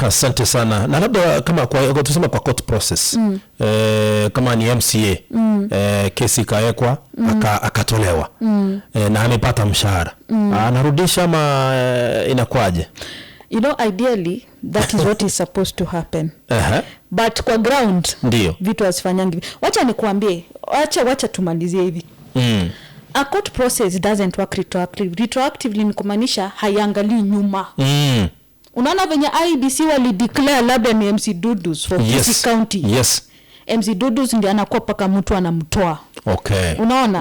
asante sana. Na labda kama kwa tuseme kwa court process, kama ni MCA, kesi ikawekwa, akatolewa, na amepata mshahara, anarudisha ama inakuwaje? You know, ideally that is what is supposed to happen. But kwa ground Ndio. vitu hazifanyangi. Wacha nikuambie, wacha tumalizie hivi. A court process doesn't work retroactively. Retroactively ni kumaanisha haiangalii nyuma. Unaona venye IEBC walideclare labda ni MC Dudus for Kisii County. Yes. MC Dudus ndiye anakuwa paka mtu anamtoa. Okay. Unaona?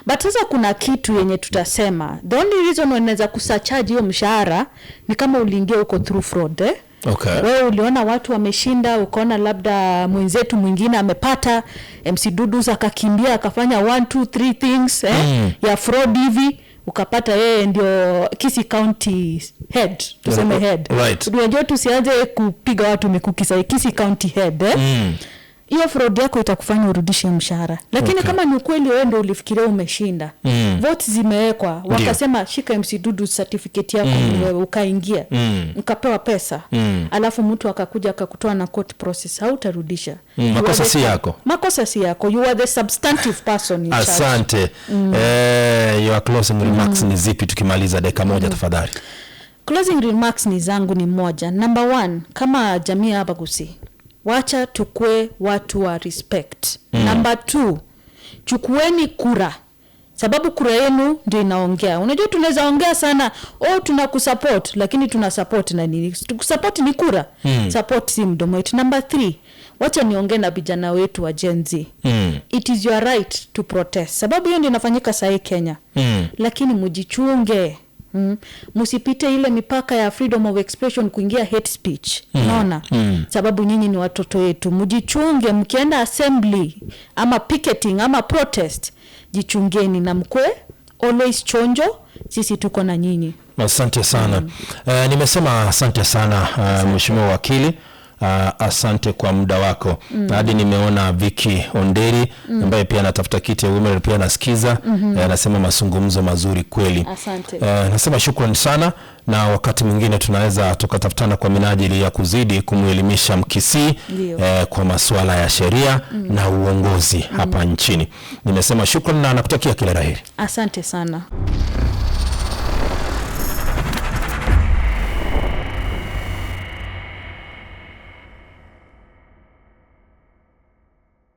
But sasa kuna kitu yenye tutasema. The only reason wanaweza kusurcharge hiyo mshahara ni kama uliingia huko through fraud, eh? Okay. Wewe uliona watu wameshinda, ukaona labda mwenzetu mwingine amepata, MC Dudus akakimbia akafanya 1 2 3 things, ya fraud hivi, ukapata yeye ndio Kisii County head, tuseme head. Right. Unajua tusianze kupiga watu mikuki sasa, Kisii County head, eh? Hiyo fraud yako itakufanya urudishe mshahara. Lakini kama ni ukweli wewe ndio ulifikiria umeshinda, votes zimewekwa, wakasema shika MC Dudu certificate yako, wewe ukaingia, ukapewa pesa, alafu mtu akakuja akakutoa na court process, hautarudisha. Makosa si yako. Makosa si yako. You are the substantive person in charge. Asante. Your closing remarks ni zipi tukimaliza dakika moja tafadhali? Closing remarks ni zangu ni moja. Number 1, kama jamii hapa Gusii, wacha tukue watu wa respect. Number 2, chukueni kura. Sababu kura yenu ndio inaongea. Unajua tunaweza ongea sana, oh tunakusupport, lakini tuna support na nini? Tukusupport ni kura. Support si mdomo wetu. Number 3, wacha niongee na vijana wetu wa Gen Z. It is your right to protest. Sababu hiyo ndio inafanyika sasa Kenya. Lakini mjichunge. Msipite ile mipaka ya freedom of expression kuingia hate speech. Unaona? Sababu nyinyi ni watoto wetu. Mjichunge mkienda assembly ama picketing ama protest, jichungeni na mkwe always chonjo, sisi tuko na nyinyi. Asante sana. Nimesema asante sana Mheshimiwa Wakili. Asante kwa muda wako. Hadi nimeona Vicky Onderi ambaye pia anatafuta kiti ya women pia anasikiza. Anasema mazungumzo mazuri kweli. Asante. Nasema shukrani sana, na wakati mwingine tunaweza tukatafutana kwa minajili ya kuzidi kumuelimisha Mkisii kwa masuala ya sheria na uongozi hapa nchini. Nimesema shukrani na nakutakia kila la heri. Asante sana.